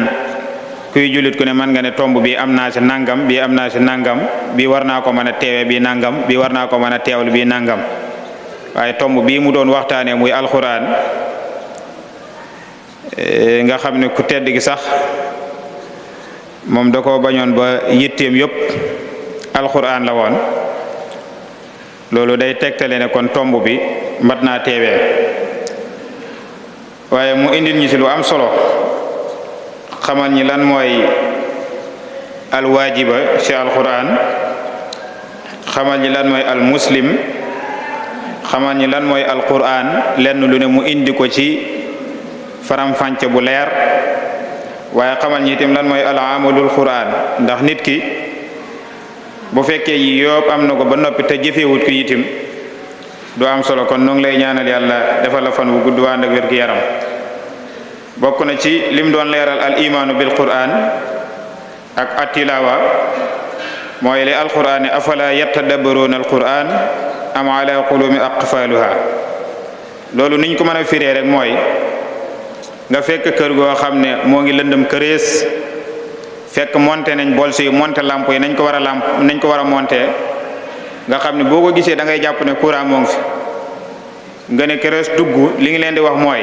kuy jullit ku ne mën nga ne tomb bi am naa ci nangam bi am naa ci nangam bi war naa ko mën a teewe bi nangam bi war naa ko mën a teewlu bi nangam waaye tomb bii mu doon waxtaanee muy alxuraan nga xam ne ku tedd gi sax moom da ko bañoon ba yitteem yëpp alxuraan la woon loolu day tegtale ne kon tomb bi mat naa teewee waaye mu indil ñi ci lu am solo xamal ñi lan mooy alwaajiba ci alquran xamal ñi lan mooy almuslim xamal ñi lan mooy alquran lenn lu ne mu indi ko ci faram-fàcce bu leer waaye xamal ñi itam lan mooy alamalul quran ndax nit ki bu fekkee yi yóob am na ko ba noppi te jëfewut ko itim du am solo kon noo ngi lay ñaanal yàlla defal la fan wu gudd ànd ak wér-gu yaram bokk na ci lim doon leeral al imaanu bil quran ak attilawa mooy li alquran afala yattadabbaruuna alquran am ala qulubi aqfaluha loolu niñ ko mën a firee rek mooy nga fekk kër goo xam ne moo ngi lëndëm kërees fekk monté nañ bool si monté lamp yi nañ ko war a monté nga xam ne boo ko gisee da ngay jàpp ne courant moo ngi fi nga ne kërees dugg li ngi leen di wax mooy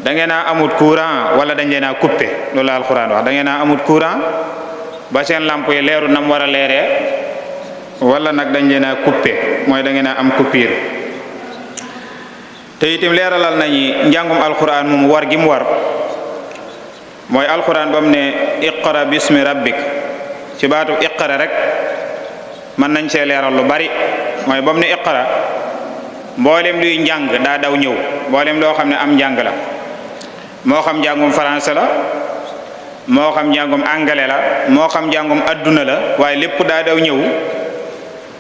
da ngeen a amut courant wala dañ leen a coupé loolu la alxuraan wax da ngeen a amut courant ba seen lamp yi leeru nam war a leeree wala nag dañ leen a coupé mooy da ngeen a am coupure te itam leeralal nañu njàngum alxuraan moom war gi mu war mooy alxuraan ba mu ne iqra bismi rabbik ci baatu iqra rek mën nañ see leeral lu bari mooy ba mu ne iqra mboolem luy njàng daa daw ñëw mboolem loo xam ne am njàng la moo xam njàngum français la moo xam njàngum anglais la moo xam njàngum adduna la waaye lépp daa daw ñëw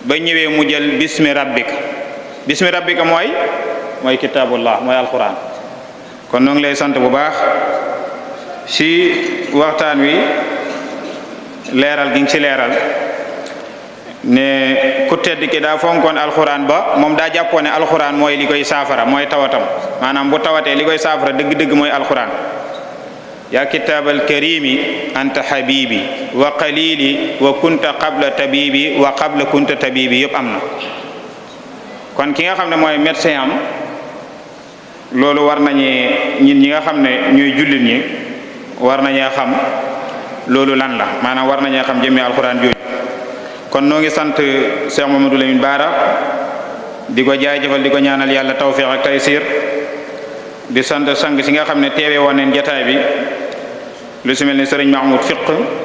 ba ñëwee mu jël bismi rabbika mooy kitaabullah mooy alquran. kon noo ngi lay sant bu baax ci waxtaan wi leeral gi nga ci leeral ne ku tedd ki daa fonkoon alxuraan ba moom daa jàppoon ne alxuraan mooy li koy saafara mooy tawatam maanaam bu tawatee li koy saafara dëgg-dëgg mooy alxuraan. yaa kitaabal karimi anta habibi wa qalili wa kunta qabla tabibi wa qabla kunta tabibi yëpp am na. kon ki nga xam ne mooy médecin am loolu war nañu ñin ñi nga xam ne ñooy jullit ñi war nañee xam loolu lan la maanaam war nañee xam jëmmi alxuraan jooju. kon noo ngi sant Cheikh Mamadou Lamine Bara di ko jaajëfal di ko ñaanal yàlla tawfiq ak taysir di sant sang si nga xam ne teewee woon neen jataay bi lu si mel ni sëriñ Mahmoud Fiq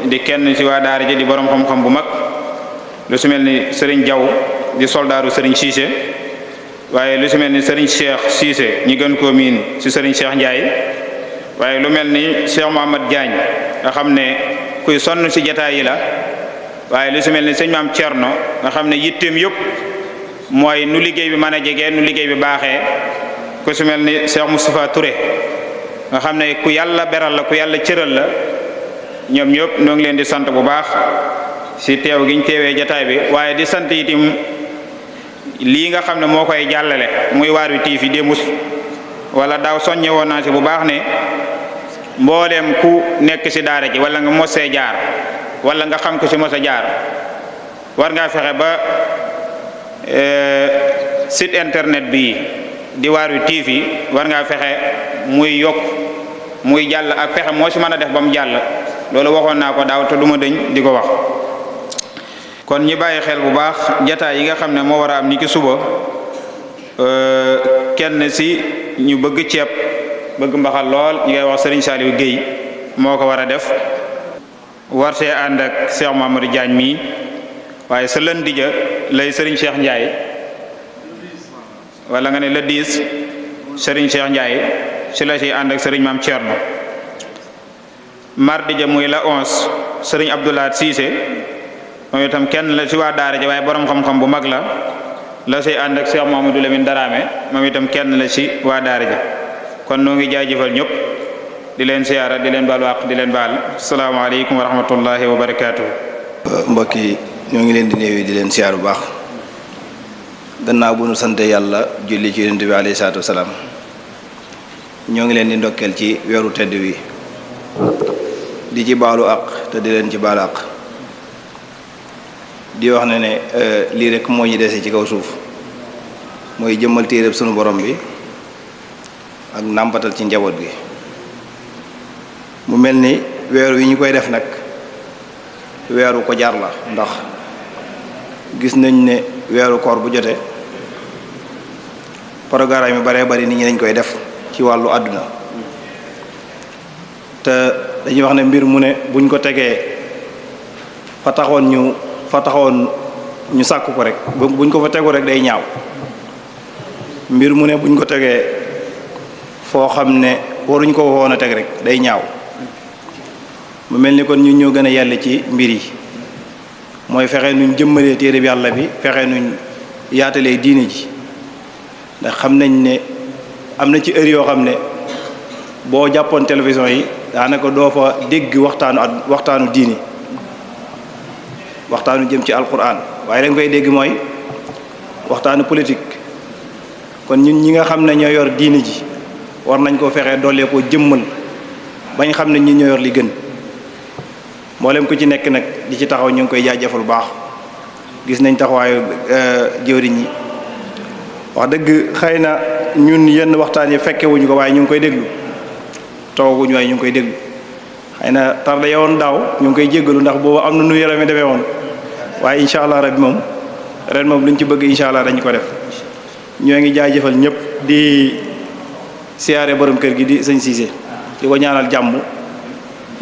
di kenn si waa daara ji di borom xam-xam bu mag lu si mel ni sëriñ Jaw di soldaaru sëriñ Cissé waaye lu si mel ni sëriñ Cheikh Cissé ñi gën koo miin si sëriñ Cheikh Ndiaye waaye lu mel ni Cheikh Mohamad Diagne nga xam ne kuy sonn si jataay yi la waaye lu si mel ni sëñ Maam Thierno nga xam ne yitteem yëpp mooy nu liggéey bi mën a jegee nu liggéey bi baaxee ku si mel ni Cheikh Moustapha Touré nga xam ne ku yàlla beral la ku yàlla cëral la ñoom ñëpp ñoo ngi leen di sant bu baax si teew giñ teewee jataay bi waaye di sant itam lii nga xam ne moo koy jàllale muy Waarwi TV démus wala daaw soññe woon naa si bu baax ne mbooleem ku nekk si daara ji wala nga mosee jaar wala nga xam ko si mos a jaar war ngaa fexe ba site internet bi di Waarwi TV war ngaa fexe muy yokk muy jàll ak fexe moo si mën a def ba mu jàll loolu waxoon naa ko daaw te du ma dëñ di ko wax. kon ñi bàyyi xel bu baax jataay yi nga xam ne moo war a am ni ki suba kenn si ñu bëgg ceeb bëgg mbaxal lool ñi ngay wax Serigne Saliou Guèye moo ko war a def war see ànd ak Cheikh Mamadou Diagne mii waaye sa lëndi ja lay Serigne Cheikh Ndiaye wala nga ne le 10 Serigne Cheikh Ndiaye si la si ànd ak Serigne Mame Thierno mardi ja muy la 11 Serigne Abdoulaye Cissé moom itam kenn la si waa daara ja waaye borom xam-xam bu mag la si ànd ak Cheikh Mamadou Lamine Darame moom itam kenn la si waa daara ja kon noo ngi jaajëfal ñëpp di leen siyaara di leen baal wàq di leen baal asalaamaaleykum wa rahmatullahi wa barakaatu. mbokk yi ñoo ngi leen di néew di leen siyaar bu baax gannaaw bu nu sante yàlla julli ci yonent bi alayhi salaatu wasalaam ñoo ngi leen di ndokkeel ci weeru tedd wi di ci baalu àq te di leen ci baalu àq di wax ne lii rek moo ñu dese ci kaw suuf mooy jëmmal téereb sunu borom bi ak nàmpatal ci njaboot gi mu mel ni weer wi ñu koy def nag weeru ko jaar la ndax gis nañ ne weeru koor bu jotee programme yu baree bari nit ñi dañ koy def ci wàllu àdduna te dañuy wax ne mbir mu ne buñ ko tegee fa taxoon ñu sàkk ko rek buñ ko fa tegu rek day ñaaw mbir mu ne buñ ko tegee foo xam ne waruñ ko woon a teg rek day ñaaw mu mel ni kon ñun ñoo gën a yàlla ci mbir yi mooy fexe nuñ jëmmalee téere bi yàlla bi fexe nuñ yaatalee diine ji ndax xam nañ ne am na ci heure yoo xam ne boo jàppoon télévision yi daanaka doo fa dégg waxtaanu diine waxtaanu jëm ci alquran waaye dañ koy dégg mooy waxtaanu politique kon ñun ñi nga xam ne ñoo yor diine ji war nañ koo fexe doolee koo jëmmal bañ xam ne ñi ñoo yor li gën mboolem ku ci nekk nag di ci taxaw ñu ngi koy jaajëfal bu baax gis nañ taxawaayu jëwriñ yi wax dëgg xëy na ñun yenn waxtaan yi fekkewuñu ko waaye ñu ngi koy déglu tooguñu waaye ñu ngi koy déglu xëy na tarde yowoon daaw ñu ngi koy jéggalu ndax boobu am na nu yaram mi demee woon waaye incha allah rabbi moom ren moom luñ ci bëgg incha allah dañu ko def ñoo ngi jaajëfal ñëpp di siyaare borom kër gi di sëñ Cissé di ko ñaanal jàmm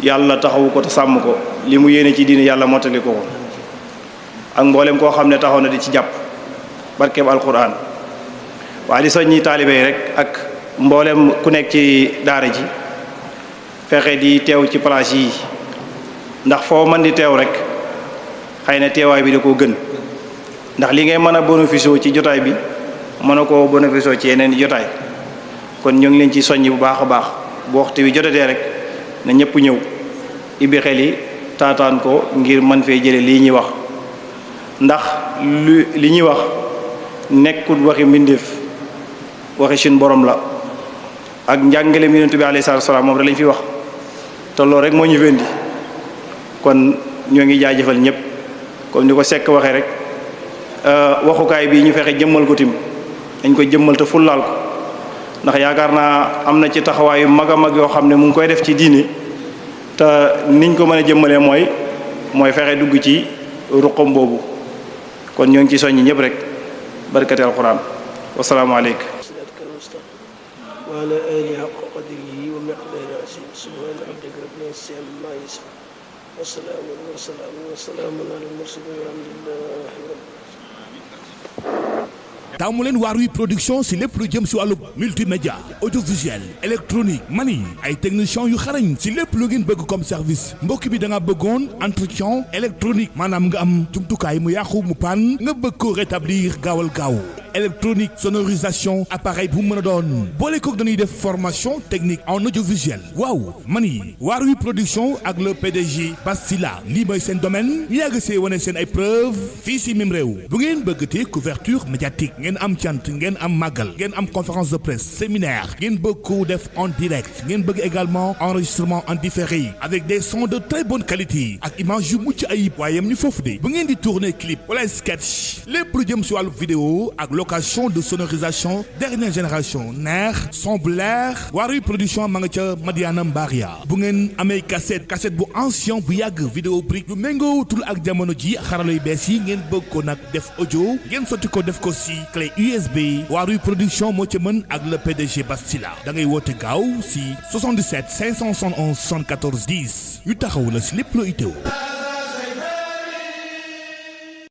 yàlla taxawu ko te sàmm ko li mu yéene ci diine yàlla mottali ko ak mboolem koo xam ne taxaw na di ci jàpp barkeeb alquran waaye di soññi taalibe yi rek ak mboolem ku nekk ci daara ji fexe di teew ci place yi ndax foo mën di teew rek xëy na teewaay bi da koo gën ndax li ngay mën a bénéficier ci jotaay bi mën a koo bénéficier ci yeneen jotaay kon ñu ngi leen ci soññ bu baax a baax bu waxtu bi jotatee rek na ñëpp ñëw ibbi xel yi taataan ko ngir mën fee jële lii ñuy wax ndax li ñuy wax nekkul waxi mbindeef waxi suñ borom la ak njàngaleem Yonent bi alayhi salaatu wa salaam moom rek lañ fi wax te loolu rek moo ñu fendi kon ñoo ngi jaajëfal ñëpp comme ni ko Seck waxee rek waxukaay bii ñu fexe jëmmal ko tim dañ ko jëmmal te fullaal ko ndax yaakaar naa am na ci taxawaayu mag a mag yoo xam ne mu ngi koy def ci diine te niñ ko mën a jëmmalee mooy fexe dugg ci ruqam boobu kon ñoo ngi ci soññi ñëpp rek barkati alquran wasalaamu aleykum wa ala alihi haqqa qadrihi wa miqdaarihi al-aziim subhaana rabbika rabbil izzati ammaa yasifuun wa salaamun alal mursaliin walhamdulillaahi rabbil taamu leen Waarwi production si lépp lu jëm si wàllu multimédia audiovisuel électronique mani ay techniciens yu xarañ si lépp lu ngeen bëgg comme service mbokk bi da nga bëggoon entretien électronique maanaam nga am jumtukaay mu yàqu mu pan nga bëgg ko rétablir gaawal gaaw électronique sonorisation appareil bu mën a doon boole kook dañuy def formation technique en audiovisuel waaw mani Waarwi production ak le PDG Bastila lii mooy seen domaine ñu yàgg see wane seen ay preuve fii si même réew bu ngeen bëggatee couverture médiatique ngeen am cant ngeen am màggal ngeen am conférence de presse séminaire ngeen bëgg ko def en direct ngeen bëgg également enregistrement en différé avec des sons de très bonne qualité ak image yu mucc ayib waaye yam ñu foofu de bu ngeen di tourner clip wala sketch lépp lu jëm si wàllu vidéo ak location de sonorisation dernière génération neex son blair Waarwi production ma nga ca Madiana Mbaria bu ngeen amee cassette bu ancien bu yàgg vidéo brique lu méngootul ak jamono ji xarala yu bees yi ngeen bëgg ko nag def audio ngeen sotti ko def ko si clé USB Waarwi production moo ca mën ak le PDG Bastila da ngay woote gaaw si 77 571 74 10 ñu taxaw la si lépp loo itteewu